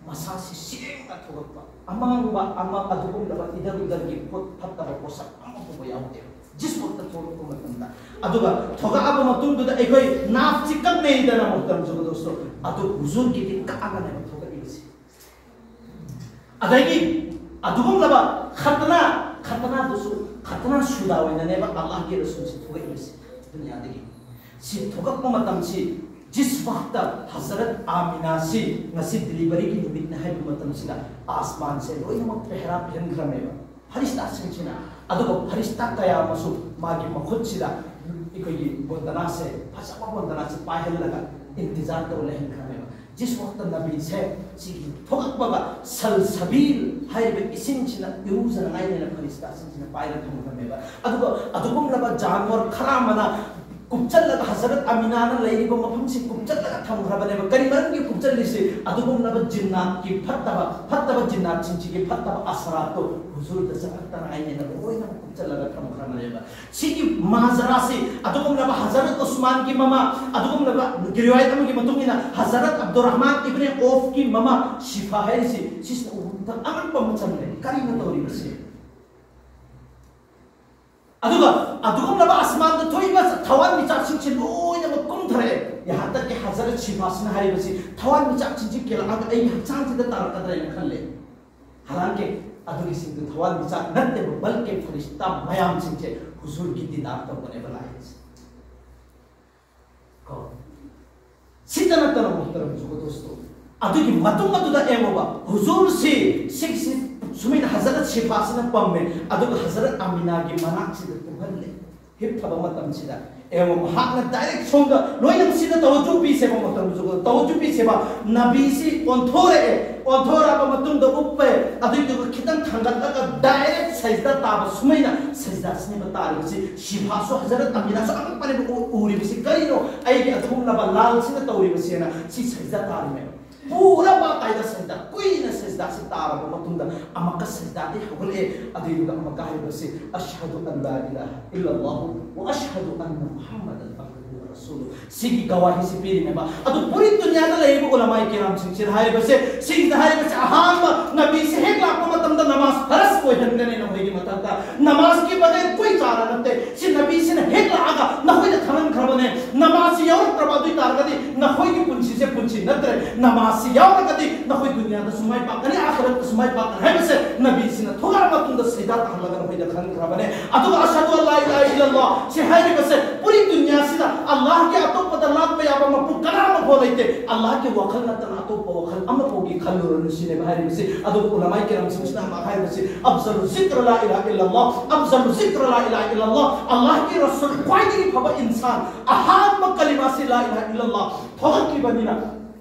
ꯃꯁꯥꯁꯤ ꯁꯦꯡꯅ ꯊꯣꯛꯂꯛꯄ, ꯑꯃꯥꯡꯕ ꯑꯃ ꯑꯗꯨꯒꯨꯝꯂꯕ ꯏꯗꯔ ꯎꯗꯔꯒꯤ ꯄꯣꯠ ꯐꯠꯇꯕ ꯄꯣꯠꯁꯛ ꯑꯃꯐꯥꯎꯕ ꯌꯥꯎꯗꯦ꯫ ꯖꯤꯁ ꯋꯥꯛꯇ ꯊꯣꯛꯂꯛꯄ ꯃꯇꯝꯗ, ꯑꯗꯨꯒ ꯊꯣꯛꯂꯛꯑꯕ ꯃꯇꯨꯡꯗꯨꯗ ꯑꯩꯈꯣꯏ ꯅꯥꯞꯁꯤ ꯀꯛꯅꯩꯗꯅ ꯃꯨꯍꯇꯔꯝ ꯖꯨꯒꯗꯣꯁꯇꯣ, ꯑꯗꯨ ꯍꯨꯖꯨꯔꯒꯤꯗꯤ ꯀꯛꯑꯒꯅꯦꯕ ꯊꯣꯛꯂꯛꯏꯕꯁꯤ꯫ ꯑꯗꯒꯤ ꯑꯗꯨꯒꯨꯝꯂꯕ ꯈꯇꯅꯥ, ꯈꯇꯅꯥꯗꯨꯁꯨ ꯈꯇꯅꯥ ꯁꯨꯗꯥ ꯑꯣꯏꯅꯅꯦꯕ ꯑꯜꯂꯥꯍꯒꯤ ꯔꯁꯨꯜꯁꯤ ꯊꯣꯛꯂꯛꯏꯕꯁꯤ ꯗꯨꯅꯤꯌꯥꯗꯒꯤ꯫ ꯁꯤ ꯊꯣꯛꯂꯛꯄ ꯃꯇꯝꯁꯤ, ꯖꯤꯁ ꯋꯥꯛꯇ ꯍꯖꯔꯠ ꯑꯥꯃꯤꯅꯥꯁꯤ ꯉꯁꯤ ꯗꯤꯂꯤꯚꯔꯤꯒꯤ ꯅꯨꯃꯤꯠꯅꯤ ꯍꯥꯏꯕ ꯃꯇꯝꯁꯤꯗ ꯑꯥꯁꯃꯥꯟꯁꯦ ꯂꯣꯏꯅꯃꯛ ꯄꯦꯍꯔꯥ ꯄꯤꯍꯟꯈ꯭ꯔꯝꯃꯦꯕ ꯐꯔꯤꯁꯇꯥꯁꯤꯡꯁꯤꯅ꯫ ꯑꯗꯨꯒ ꯐꯔꯤꯁꯇꯥ ꯀꯌꯥ ꯑꯃꯁꯨ ꯃꯥꯒꯤ ꯃꯈꯨꯠꯁꯤꯗ ꯑꯩꯈꯣꯏꯒꯤ ꯒꯣꯟꯗꯅꯥꯁꯦ, ꯐꯖꯕ ꯒꯣꯟꯗꯅꯥꯁꯦ ꯄꯥꯏꯍꯜꯂꯒ ꯏꯟꯇꯤꯖꯥꯔ ꯇꯧ ꯂꯩꯍꯟꯈ꯭ꯔꯝꯃꯦꯕ꯫ ꯖꯤꯁ ꯋꯥꯛꯇ ꯅꯕꯤꯁꯦ ꯁꯤꯒꯤ ꯊꯣꯛꯂꯛꯄꯒ ꯁꯜꯁꯕꯤꯜ ꯍꯥꯏꯔꯤꯕ ꯏꯁꯤꯡꯁꯤꯅ ꯏꯔꯨꯖꯅꯉꯥꯏꯅꯦꯅ ꯐꯔꯤꯁꯇꯥꯁꯤꯡꯁꯤꯅ ꯄꯥꯏꯔꯒ ꯊꯝꯈ꯭ꯔꯝꯃꯦꯕ꯫ ꯑꯗꯨꯒ ꯑꯗꯨꯒꯨꯝꯂꯕ ꯖꯥꯟꯋꯔ ꯈꯔ ꯑꯃꯅ ꯀꯨꯞꯆꯜꯂꯒ ꯍꯖꯔꯠ ꯑꯃꯤꯅꯥꯅ ꯂꯩꯔꯤꯕ ꯃꯐꯝꯁꯤ ꯀꯨꯞꯆꯜꯂꯒ ꯊꯝꯈ꯭ꯔꯕꯅꯦꯕ꯫ ꯀꯔꯤ ꯃꯔꯝꯒꯤ ꯀꯨꯞꯆꯜꯂꯤꯁꯤ? ꯑꯗꯨꯒꯨꯝꯂꯕ ꯖꯤꯟꯅꯥꯠꯀꯤ ꯐꯠꯇꯕ, ꯐꯠꯇꯕ ꯖꯤꯟꯅꯥꯠꯁꯤꯡꯁꯤꯒꯤ ꯐꯠꯇꯕ ꯑꯁꯔꯥꯠꯇꯣ ꯍꯨꯖꯨꯔꯗ ꯆꯪꯉꯛꯇꯅꯉꯥꯏꯅꯦꯅ ꯂꯣꯏꯅꯃꯛ ꯀꯨꯞꯆꯜꯂꯒ ꯊꯝꯈ꯭ꯔꯕꯅꯦꯕ꯫ ꯁꯤꯒꯤ ꯃꯥꯖꯔꯥꯁꯤ ꯑꯗꯨꯒꯨꯝꯂꯕ ꯍꯖꯔꯠ ꯎꯁꯃꯥꯟꯒꯤ ꯃꯃꯥ, ꯑꯗꯨꯒꯨꯝꯂꯕ ꯔꯤꯋꯥꯌꯠ ꯑꯃꯒꯤ ꯃꯇꯨꯡ ꯏꯟꯅ ꯍꯖꯔꯠ ꯑꯕꯗꯨꯔꯔꯍꯃꯥꯟ ꯏꯕꯅꯦ ꯑꯣꯐꯀꯤ ꯃꯃꯥ ꯁꯤꯐꯥ ꯍꯥꯏꯔꯤꯁꯤ, ꯁꯤꯁꯤꯅ ꯎꯕ ꯃꯇꯝꯗ ꯑꯉꯛꯄ ꯑꯃ ꯆꯪꯂꯦ꯫ ꯀꯔꯤꯅꯣ ꯇꯧꯔꯤꯕꯁꯤ? ꯑꯗꯨꯒ ꯑꯗꯨꯒꯨꯝꯂꯕ ꯑꯁꯃꯥꯟꯗ ꯊꯣꯛꯏꯕ ꯊꯋꯥꯟꯃꯤꯆꯥꯛꯁꯤꯡꯁꯤ ꯂꯣꯏꯅꯃꯛ ꯀꯨꯝꯊꯔꯛꯑꯦ꯫ ꯌꯥꯍꯟꯇꯛꯀꯤ ꯍꯖꯔꯠ ꯁꯤꯐꯥꯁꯤꯅ ꯍꯥꯏꯔꯤꯕꯁꯤ, ꯊꯋꯥꯟꯃꯤꯆꯥꯛꯁꯤꯡꯁꯤ ꯀꯦꯜꯂꯛꯑꯒ ꯑꯩꯒꯤ ꯍꯛꯆꯥꯡꯁꯤꯗ ꯇꯥꯔꯛꯀꯗ꯭ꯔꯥ ꯍꯥꯏꯅ ꯈꯜꯂꯦ꯫ ꯍꯥꯂꯥꯡꯀꯤ ꯑꯗꯨꯒꯤꯁꯤꯡꯗꯨ ꯊꯋꯥꯟꯃꯤꯆꯥꯛ ꯅꯠꯇꯦꯕ, ꯕꯜꯀꯤ ꯐꯔꯤꯁꯇꯥ ꯃꯌꯥꯝꯁꯤꯡꯁꯦ ꯍꯨꯖꯨꯔꯒꯤ ꯗꯤꯗꯥꯔ ꯇꯧꯕꯅꯦꯕ ꯂꯥꯛꯏꯁꯦ꯫ ꯅꯠꯇꯅ ꯃꯨꯍꯇꯔꯝ ꯖꯨꯒꯣ ꯗꯣꯁꯇꯣ, ꯑꯗꯨꯒꯤ ꯃꯇꯨꯡ ꯑꯗꯨꯗ ꯌꯦꯡꯉꯣꯕ, ꯍꯨꯖꯨꯔꯁꯤ ꯁꯤꯒꯤꯁꯤ ꯁꯨꯃꯥꯏꯅ ꯍꯖꯔꯠ ꯁꯤꯐꯥꯁꯤꯅ ꯄꯝꯃꯦ, ꯑꯗꯨꯒ ꯍꯖꯔꯠ ꯑꯃꯤꯅꯥꯒꯤ ꯃꯅꯥꯛꯁꯤꯗ ꯇꯨꯝꯍꯜꯂꯦ꯫ ꯍꯤꯞꯊꯕ ꯃꯇꯝꯁꯤꯗ ꯌꯦꯡꯉꯣ, ꯃꯍꯥꯛꯅ ꯗꯥꯏꯔꯦꯛ ꯁꯣꯝꯗ ꯂꯣꯏꯅ ꯁꯤꯗ ꯇꯋꯖꯨ ꯄꯤꯁꯦꯕ, ꯃꯇꯝꯗꯨꯁꯨ ꯇꯋꯖꯨ ꯄꯤꯁꯦꯕ꯫ ꯅꯕꯤꯁꯤ ꯑꯣꯟꯊꯣꯔꯛꯑꯦ, ꯑꯣꯟꯊꯣꯔꯛꯑꯕ ꯃꯇꯨꯡꯗ ꯎꯞꯄꯦ, ꯑꯗꯨꯏꯗꯨꯒ ꯈꯤꯇꯪ ꯊꯥꯡꯒꯠꯂꯒ ꯗꯥꯏꯔꯦꯛ ꯁꯖꯗꯥ ꯇꯥꯕ, ꯁꯨꯃꯥꯏꯅ ꯁꯖꯗꯥꯁꯤꯅꯦꯕ ꯇꯥꯔꯤꯕꯁꯤ꯫ ꯁꯤꯐꯥꯁꯨ ꯍꯖꯔꯠ ꯑꯃꯤꯅꯥꯁꯨ ꯑꯉꯛꯄꯅꯦꯕ ꯎ-, ꯎꯔꯤꯕꯁꯤ꯫ ꯀꯔꯤꯅꯣ ꯑꯩꯒꯤ ꯑꯗꯨꯒꯨꯝꯂꯕ ꯂꯥꯜꯁꯤꯅ ꯇꯧꯔꯤꯕꯁꯦꯅ ꯁꯤ ꯁꯖꯗꯥ ꯇꯥꯔꯤꯅꯦꯕ꯫ ꯄꯨꯔꯥ ꯕꯥꯀꯥꯏꯗ ꯁꯖꯗꯥ, ꯀꯨꯏꯅ ꯁꯖꯗꯥꯁꯤ ꯇꯥꯔꯕ ꯃꯇꯨꯡꯗ ꯑꯃꯨꯛꯀ ꯁꯖꯗꯥꯗꯤ ꯍꯧꯒꯠꯂꯛꯑꯦ, ꯑꯗꯨꯏꯗꯨꯒ ꯑꯃꯨꯛꯀ ꯍꯥꯏꯔꯤꯕꯁꯤ, "ꯑꯁꯍꯗꯨ ꯑꯟ ꯂꯥ ꯏꯂꯥꯍ ꯏꯜꯂꯜꯂꯥꯍꯨ ꯋ ꯑꯁꯍꯗꯨ ꯑꯟꯅ ꯃꯨꯍꯝꯃꯗꯟ ꯑꯕꯗꯨꯍꯨ ꯋ ꯔꯁꯨꯂꯨꯍꯨ"꯫ ꯁꯤꯒꯤ ꯒꯋꯥꯍꯤꯁꯤ ꯄꯤꯔꯤꯅꯦꯕ꯫ ꯑꯗꯨ ꯄꯨꯔꯤ ꯗꯨꯅꯤꯌꯥꯗ ꯂꯩꯔꯤꯕ ꯎꯂꯃꯥꯏ ꯀꯤꯔꯥꯝꯁꯤꯡꯁꯤꯅ ꯍꯥꯏꯔꯤꯕꯁꯦ, ꯁꯤꯒꯤꯗ ꯍꯥꯏꯔꯤꯕꯁꯦ, ꯑꯍꯥꯟꯕ ꯅꯕꯤꯁꯤ ꯍꯦꯛ ꯂꯥꯛꯄ ꯃꯇꯝꯗ ꯅꯃꯥꯖ ꯐꯔꯁ ꯑꯣꯏꯍꯟꯒꯅꯤ ꯅꯈꯣꯏꯒꯤ ꯃꯊꯛꯇ꯫ ꯅꯃꯥꯖꯀꯤ ꯕꯒꯩꯔ ꯀꯣꯏ ꯆꯥꯔꯥ ꯅꯠꯇꯦ꯫ ꯁꯤ ꯅꯕꯤꯁꯤꯅ ꯍꯦꯛ ꯂꯥꯛꯑꯒ ꯅꯈꯣꯏꯗ ꯈꯪꯍꯟꯈ꯭ꯔꯕꯅꯦ, ꯅꯃꯥꯖꯁꯤ ꯌꯥꯎꯔꯛꯇ꯭ꯔꯕ ꯑꯗꯨ ꯑꯣꯏ ꯇꯥꯔꯒꯗꯤ ꯅꯈꯣꯏꯒꯤ ꯄꯨꯟꯁꯤꯁꯦ ꯄꯨꯟꯁꯤ ꯅꯠꯇ꯭ꯔꯦ꯫ ꯅꯃꯥꯖꯁꯤ ꯌꯥꯎꯔꯒꯗꯤ ꯅꯈꯣꯏ ꯗꯨꯅꯤꯌꯥꯗꯁꯨ ꯃꯥꯏ ꯄꯥꯛꯀꯅꯤ, ꯑꯥꯈꯤꯔꯠꯇꯁꯨ ꯃꯥꯏ ꯄꯥꯛꯀꯅꯤ ꯍꯥꯏꯕꯁꯦ ꯅꯕꯤꯁꯤꯅ ꯊꯣꯛꯂꯛꯑ ꯃꯇꯨꯡꯗ ꯁꯤꯗ ꯇꯥꯍꯜꯂꯒ ꯅꯈꯣꯏꯗ ꯈꯪꯍꯟꯈ꯭ꯔꯕꯅꯦ꯫ ꯑꯗꯨꯒ "ꯑꯁꯍꯗꯨ ꯑꯜ ꯂꯥ ꯏꯂꯥꯍ ꯏꯜꯂꯜꯂꯥꯍ" ꯁꯤ ꯍꯥꯏꯔꯤꯕꯁꯦ, ꯄꯨꯔꯤ ꯗꯨꯅꯤꯌꯥꯁꯤꯗ ꯑꯜꯂꯥꯍꯒꯤ ꯑꯇꯣꯞꯄꯗ ꯂꯥꯠꯄ ꯌꯥꯕ ꯃꯄꯨ ꯀꯅꯥ ꯑꯃꯐꯥꯎ ꯂꯩꯇꯦ꯫ ꯑꯜꯂꯥꯍꯒꯤ ꯋꯥꯈꯜ ꯅꯠꯇꯅ ꯑꯇꯣꯞꯄ ꯋꯥꯈꯜ ꯑꯃꯐꯥꯎꯒꯤ ꯈꯜꯂꯨꯔꯅꯨ ꯁꯤꯅꯦꯕ ꯍꯥꯏꯔꯤꯕꯁꯤ꯫ ꯑꯗꯨꯒ ꯎꯂꯃꯥꯏ ꯀꯤꯔꯥꯝꯁꯤꯡꯁꯤꯅ ꯑꯃꯨꯛ ꯍꯥꯏꯔꯤꯕꯁꯤ, "ꯑꯐꯖꯂꯨ ꯖꯤꯀ꯭ꯔ ꯂꯥ ꯏꯂꯥꯍ ꯏꯜꯂꯜꯂꯥꯍ, ꯑꯐꯖꯂꯨ ꯖꯤꯀ꯭ꯔ ꯂꯥ ꯏꯂꯥꯍ ꯏꯜꯂꯜꯂꯥꯍ"꯫ ꯑꯜꯂꯥꯍꯒꯤ ꯔꯁꯨꯜ ꯈ꯭ꯋꯥꯏꯗꯒꯤ ꯐꯕ ꯏꯟꯁꯥꯟ, ꯑꯍꯥꯟꯕ ꯀꯂꯤꯃꯥꯁꯤ ꯂꯥ ꯏꯂꯥꯍ ꯏꯜꯂꯜꯂꯥꯍ ꯊꯣꯛꯂꯛꯈꯤꯕꯅꯤꯅ,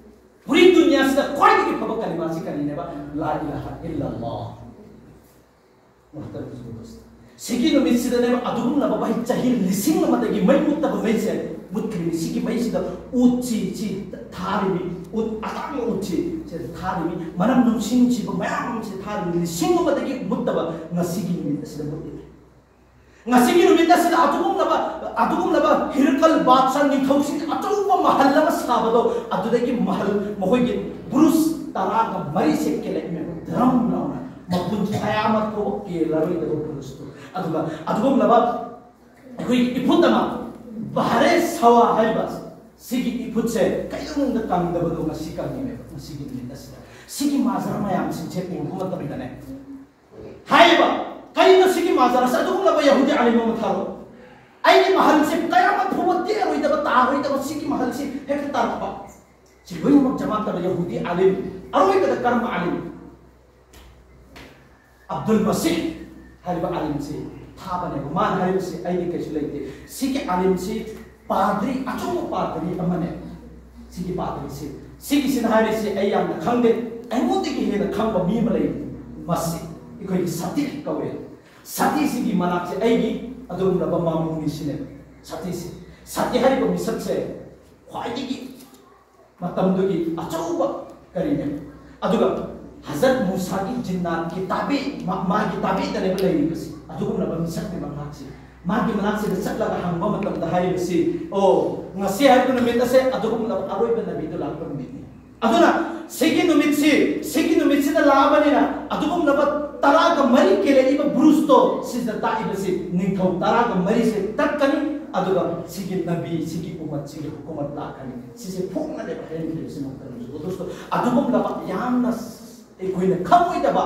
ꯄꯨꯔꯤ ꯗꯨꯅꯤꯌꯥꯁꯤꯗ ꯈ꯭ꯋꯥꯏꯗꯒꯤ ꯐꯕ ꯀꯂꯤꯃꯥꯁꯤ ꯀꯔꯤꯅꯦꯕ? ꯂꯥ ꯏꯂꯥꯍ ꯏꯜꯂꯜꯂꯥꯍ꯫ ꯁꯤꯒꯤ ꯅꯨꯃꯤꯠꯁꯤꯗꯅꯦꯕ ꯑꯗꯨꯒꯨꯝꯂꯕ ꯃꯩ ꯆꯍꯤ ꯂꯤꯁꯤꯡ ꯑꯃꯗꯒꯤ ꯃꯩ ꯃꯨꯠꯇꯕ ꯃꯩꯁꯦ ꯃꯨꯠꯈ꯭ꯔꯤꯕꯅꯤ꯫ ꯁꯤꯒꯤ ꯃꯩꯁꯤꯗ ꯎꯠꯁꯤ, ꯁꯤ ꯊꯥꯔꯤꯕꯅꯤ, ꯎꯠ ꯑꯇꯥꯡꯕ ꯎꯠꯁꯤ ꯁꯤꯗ ꯊꯥꯔꯤꯕꯅꯤ, ꯃꯅꯝ ꯅꯨꯡꯁꯤ ꯅꯨꯡꯁꯤꯕ ꯃꯌꯥꯝ ꯑꯃꯁꯦ ꯊꯥꯔꯤꯕꯅꯤ꯫ ꯂꯤꯁꯤꯡ ꯑꯃꯗꯒꯤ ꯃꯨꯠꯇꯕ ꯉꯁꯤꯒꯤ ꯅꯨꯃꯤꯠ ꯑꯁꯤꯗ ꯃꯨꯠꯂꯤꯕꯅꯤ꯫ ꯉꯁꯤꯒꯤ ꯅꯨꯃꯤꯠ ꯑꯁꯤꯗ ꯑꯗꯨꯒꯨꯝꯂꯕ, ꯑꯗꯨꯒꯨꯝꯂꯕ ꯍꯤꯔꯀꯜ ꯕꯥꯗꯁꯥ ꯅꯤꯡꯊꯧꯁꯤꯡ ꯑꯆꯧꯕ ꯃꯍꯜ ꯑꯃ ꯁꯥꯕꯗꯣ, ꯑꯗꯨꯗꯒꯤ ꯃꯍꯜ, ꯃꯈꯣꯏꯒꯤ ꯕꯨꯔꯨꯖ ꯇꯔꯥꯒ ꯃꯔꯤꯁꯦ ꯀꯦꯜꯂꯛꯏꯅꯦꯕ, ꯗ꯭ꯔꯝ ꯂꯥꯎꯅ, ꯃꯄꯨꯟ ꯀꯌꯥꯃꯠ ꯐꯥꯎꯕ ꯀꯦꯜꯂꯔꯣꯏꯗꯕ ꯕꯨꯔꯨꯖꯇꯣ꯫ ꯑꯗꯨꯒ ꯑꯗꯨꯒꯨꯝꯂꯕ ꯑꯩꯈꯣꯏꯒꯤ ꯏꯐꯨꯠ ꯑꯃ, ꯕꯍꯔꯦ ꯁꯋꯥ ꯍꯥꯏꯕ ꯁꯤꯒꯤ ꯏꯐꯨꯠꯁꯦ ꯀꯩꯗꯧꯅꯨꯡꯗ ꯀꯪꯗꯕꯗꯣ ꯉꯁꯤ ꯀꯪꯉꯤꯅꯦꯕ꯫ ꯉꯁꯤꯒꯤ ꯅꯨꯃꯤꯠ ꯑꯁꯤꯗ ꯁꯤꯒꯤ ꯃꯥꯖꯔ ꯃꯌꯥꯝꯁꯤꯡꯁꯦ ꯎꯕ ꯃꯇꯝꯗꯅꯦ, ꯍꯥꯏꯌꯦꯕ, "ꯀꯩꯅꯣ ꯁꯤꯒꯤ ꯃꯥꯖꯔꯥꯁꯦ?" ꯑꯗꯨꯒꯨꯝꯂꯕ ꯌꯍꯨꯗꯤ ꯑꯥꯂꯤꯝ ꯑꯃ ꯊꯥꯔꯛꯑꯣ꯫ "ꯑꯩꯒꯤ ꯃꯍꯜꯁꯦ ꯀꯌꯥꯃꯠ ꯐꯥꯎꯕ ꯇꯦꯛꯑꯔꯣꯏꯗꯕ, ꯇꯥꯔꯣꯏꯗꯕ ꯁꯤꯒꯤ ꯃꯍꯜꯁꯤ ꯍꯦꯛꯇ ꯇꯥꯔꯛꯄ"꯫ ꯁꯤ ꯂꯣꯏꯅꯃꯛ ꯖꯃꯥ ꯇꯧꯔ ꯌꯍꯨꯗꯤ ꯑꯥꯂꯤꯝ, ꯑꯔꯣꯏꯕꯗ ꯀꯔꯝꯕ ꯑꯥꯂꯤꯝ? ꯑꯕꯗꯨꯜ ꯃꯁꯤꯍ ꯍꯥꯏꯔꯤꯕ ꯑꯥꯂꯤꯝꯁꯤ ꯊꯥꯕꯅꯦꯕ꯫ ꯃꯥꯅ ꯍꯥꯏꯔꯤꯕꯁꯤ, "ꯑꯩꯗꯤ ꯀꯩꯁꯨ ꯂꯩꯇꯦ, ꯁꯤꯒꯤ ꯑꯥꯂꯤꯝꯁꯤ ꯄꯥꯗ꯭ꯔꯤ, ꯑꯆꯧꯕ ꯄꯥꯗ꯭ꯔꯤ ꯑꯃꯅꯦ꯫ ꯁꯤꯒꯤ ꯄꯥꯗ꯭ꯔꯤꯁꯤ, ꯁꯤꯒꯤꯁꯤꯅ ꯍꯥꯏꯔꯤꯁꯤ ꯑꯩ ꯌꯥꯝꯅ ꯈꯪꯗꯦ, ꯑꯩꯉꯣꯟꯗꯒꯤ ꯍꯦꯟꯅ ꯈꯪꯕ ꯃꯤ ꯑꯃ ꯂꯩ, ꯃꯁꯤ ꯑꯩꯈꯣꯏꯒꯤ ꯁꯇꯤ ꯀꯧꯋꯦ꯫ ꯁꯇꯤꯁꯤꯒꯤ ꯃꯅꯥꯛꯁꯦ ꯑꯩꯒꯤ ꯑꯗꯨꯒꯨꯝꯂꯕ ꯃꯥꯃꯨꯅꯤꯁꯤꯅꯦ꯫ ꯁꯇꯤꯁꯤ, ꯁꯇꯤ ꯍꯥꯏꯔꯤꯕ ꯃꯤꯁꯛꯁꯦ ꯈ꯭ꯋꯥꯏꯗꯒꯤ ꯃꯇꯝꯗꯨꯒꯤ ꯑꯆꯧꯕ ꯀꯔꯤꯅꯦ?" ꯑꯗꯨꯒ ꯍꯖꯔꯠ ꯃꯨꯁꯥꯒꯤ ꯖꯤꯟꯅꯥꯠꯀꯤ ꯇꯥꯕꯤ, ꯃꯥ-, ꯃꯥꯒꯤ ꯇꯥꯕꯤꯗꯅꯦꯕ ꯂꯩꯔꯤꯕꯁꯤ꯫ ꯑꯗꯨꯒꯨꯝꯂꯕ ꯃꯤꯁꯛꯅꯦꯕ ꯃꯍꯥꯛꯁꯤ꯫ ꯃꯥꯒꯤ ꯃꯅꯥꯛꯁꯤꯗ ꯆꯠꯂꯒ ꯍꯪꯕ ꯃꯇꯝꯗ ꯍꯥꯏꯔꯤꯕꯁꯤ, "ꯑꯣ, ꯉꯁꯤ ꯍꯥꯏꯔꯤꯕ ꯅꯨꯃꯤꯠ ꯑꯁꯦ ꯑꯗꯨꯒꯨꯝꯂꯕ ꯑꯔꯣꯏꯕ ꯅꯕꯤꯗꯨ ꯂꯥꯛꯄ ꯅꯨꯃꯤꯠꯅꯤ꯫ ꯑꯗꯨꯅ ꯁꯤꯒꯤ ꯅꯨꯃꯤꯠꯁꯤ, ꯁꯤꯒꯤ ꯅꯨꯃꯤꯠꯁꯤꯗ ꯂꯥꯛꯑꯕꯅꯤꯅ ꯑꯗꯨꯒꯨꯝꯂꯕ ꯇꯔꯥꯒ ꯃꯔꯤ ꯀꯦꯜꯂꯛꯏꯕ ꯕ꯭ꯔꯨꯁꯇꯣ, ꯁꯤꯗ ꯇꯥꯛꯏꯕꯁꯤ ꯅꯤꯡꯊꯧ ꯇꯔꯥꯒ ꯃꯔꯤꯁꯦ ꯇꯠꯀꯅꯤ, ꯑꯗꯨꯒ ꯁꯤꯒꯤ ꯅꯕꯤ, ꯁꯤꯒꯤ ꯎꯃꯠ, ꯁꯤꯒꯤ ꯍꯨꯀꯨꯃꯠ ꯂꯥꯛꯀꯅꯤ꯫" ꯁꯤꯁꯦ ꯐꯣꯡꯅꯅꯦꯕ ꯍꯥꯏꯔꯝꯈꯤꯕꯁꯤ ꯃꯇꯝꯗꯨꯁꯨ꯫ ꯑꯗꯨꯒꯨꯝꯂꯕ ꯌꯥꯝꯅ ꯑꯩꯈꯣꯏꯅ ꯈꯪꯉꯣꯏꯗꯕ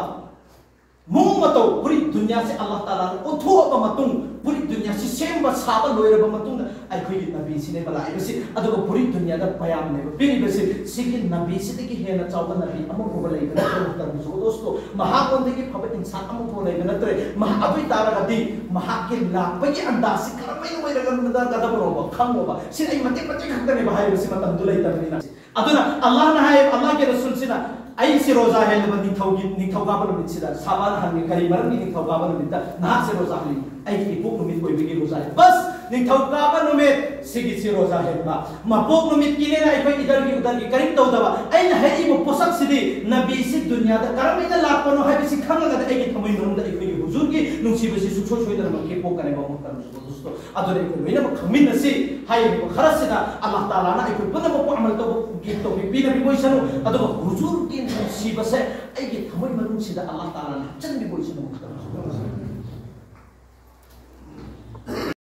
ꯃꯑꯣꯡ ꯃꯇꯧ, ꯄꯨꯔꯤ ꯗꯨꯅꯤꯌꯥꯁꯤ ꯑꯜꯂꯥꯍ ꯇꯥꯂꯥꯅ ꯑꯣꯟꯊꯣꯛꯑꯕ ꯃꯇꯨꯡ, ꯄꯨꯔꯤ ꯗꯨꯅꯤꯌꯥꯁꯤ ꯁꯦꯝꯕ ꯁꯥꯕ ꯂꯣꯏꯔꯕ ꯃꯇꯨꯡꯗ ꯑꯩꯈꯣꯏꯒꯤ ꯅꯕꯤꯁꯤꯅꯦꯕ ꯂꯥꯛꯏꯕꯁꯤ꯫ ꯑꯗꯨꯒ ꯄꯨꯔꯤ ꯗꯨꯅꯤꯌꯥꯗ ꯄꯌꯥꯝꯅꯦꯕ ꯄꯤꯔꯤꯕꯁꯤ꯫ ꯁꯤꯒꯤ ꯅꯕꯤꯁꯤꯗꯒꯤ ꯍꯦꯟꯅ ꯆꯥꯎꯕ ꯅꯕꯤ ꯑꯃꯐꯥꯎꯕ ꯂꯩꯕ ꯅꯠꯇꯦ꯫ ꯃꯇꯝꯗꯨꯁꯨ ꯗꯣꯁꯇꯣ, ꯃꯍꯥꯛꯉꯣꯟꯗꯒꯤ ꯐꯕ ꯏꯟꯁꯥꯟ ꯑꯃꯐꯥꯎ ꯂꯩꯕ ꯅꯠꯇ꯭ꯔꯦ꯫ ꯃꯍꯥꯛ, ꯑꯗꯨ ꯑꯣꯏ ꯇꯥꯔꯒꯗꯤ ꯃꯍꯥꯛꯀꯤ ꯂꯥꯛꯄꯒꯤ ꯑꯟꯗꯥꯖꯁꯤ ꯀꯔꯝꯍꯥꯏꯅ ꯑꯣꯏꯔꯒꯗꯕꯅꯣꯕ ꯈꯪꯉꯣꯕ꯫ ꯁꯤꯗ ꯑꯩ ꯃꯇꯦꯛ ꯃꯇꯦꯛ ꯈꯛꯇꯅꯦꯕ ꯍꯥꯏꯔꯤꯕꯁꯤ, ꯃꯇꯝꯗꯨ ꯂꯩꯇꯕꯅꯤꯅ꯫ ꯑꯗꯨꯅ ꯑꯜꯂꯥꯍꯅ ꯍꯥꯏ, ꯑꯜꯂꯥꯍꯒꯤ ꯔꯁꯨꯜꯁꯤꯅ, "ꯑꯩꯁꯦ ꯔꯣꯖꯥ ꯍꯦꯜꯂꯕ ꯅꯤꯡꯊꯧꯒꯤ, ꯅꯤꯡꯊꯧꯀꯥꯕ ꯅꯨꯃꯤꯠꯁꯤꯗ꯫" ꯁꯍꯥꯕꯥꯅ ꯍꯪꯉꯤ, "ꯀꯔꯤ ꯃꯔꯝꯒꯤ ꯅꯤꯡꯊꯧꯀꯥꯕ ꯅꯨꯃꯤꯠꯇ ꯅꯍꯥꯛꯁꯦ ꯔꯣꯖꯥ ꯍꯦꯜꯂꯤ?" "ꯑꯩꯒꯤ ꯏꯄꯣꯛ ꯅꯨꯃꯤꯠ ꯑꯣꯏꯕꯒꯤ ꯔꯣꯖꯥ ꯍꯦꯜꯂꯤ꯫" ꯕꯁ, ꯅꯤꯡꯊꯧꯀꯥꯕ ꯅꯨꯃꯤꯠ ꯁꯤꯒꯤꯁꯤ ꯔꯣꯖꯥ ꯍꯦꯟꯕ꯫ ꯃꯄꯣꯛ ꯅꯨꯃꯤꯠꯀꯤꯅꯦꯅ ꯑꯩꯈꯣꯏ ꯏꯗꯔꯒꯤ ꯎꯗꯔꯒꯤ ꯀꯔꯤꯝ ꯇꯧꯗꯕ꯫ ꯑꯩꯅ ꯍꯥꯏꯔꯤꯕ ꯄꯣꯠꯁꯛꯁꯤꯗꯤ ꯅꯕꯤꯁꯤ ꯗꯨꯅꯤꯌꯥꯗ ꯀꯔꯝꯍꯥꯏꯅ ꯂꯥꯛꯄꯅꯣ ꯍꯥꯏꯕꯁꯤ ꯈꯪꯉꯒꯗꯤ ꯑꯩꯒꯤ ꯊꯃꯣꯏ ꯃꯅꯨꯡꯗ ꯑꯩꯈꯣꯏꯒꯤ ꯍꯨꯖꯨꯔꯒꯤ ꯅꯨꯡꯁꯤꯕꯁꯤ ꯁꯨꯡꯁꯣꯏ ꯁꯣꯏꯗꯅꯃꯛꯀꯤ ꯄꯣꯛꯀꯅꯦꯕ꯫ ꯑꯃꯨꯛꯇꯪꯁꯨ ꯑꯗꯨꯅ ꯑꯩꯈꯣꯏ ꯂꯣꯏꯅꯃꯛ ꯈꯪꯃꯤꯟꯅꯁꯤ꯫ ꯍꯥꯏꯔꯤꯕ ꯈꯔꯁꯤꯗ ꯑꯜꯂꯥꯍ ꯇꯥꯂꯥꯅ ꯑꯩꯈꯣꯏ ꯄꯨꯝꯅꯃꯛꯄꯨ ꯑꯃꯜ ꯇꯧꯕꯒꯤ ꯇꯧꯐꯤꯛ ꯄꯤꯅꯕꯤꯕ ꯑꯣꯏꯁꯅꯨ꯫ ꯑꯗꯨꯒ ꯍꯨꯖꯨꯔꯒꯤ ꯅꯨꯡꯁꯤꯕꯁꯦ ꯑꯩꯒꯤ ꯊꯃꯣꯏ ꯃꯅꯨꯡꯁꯤꯗ ꯑꯜꯂꯥꯍ ꯇꯥꯂꯥꯅ ꯍꯥꯞꯆꯤꯟꯕꯤꯕ ꯑꯣꯏꯁꯅꯨ꯫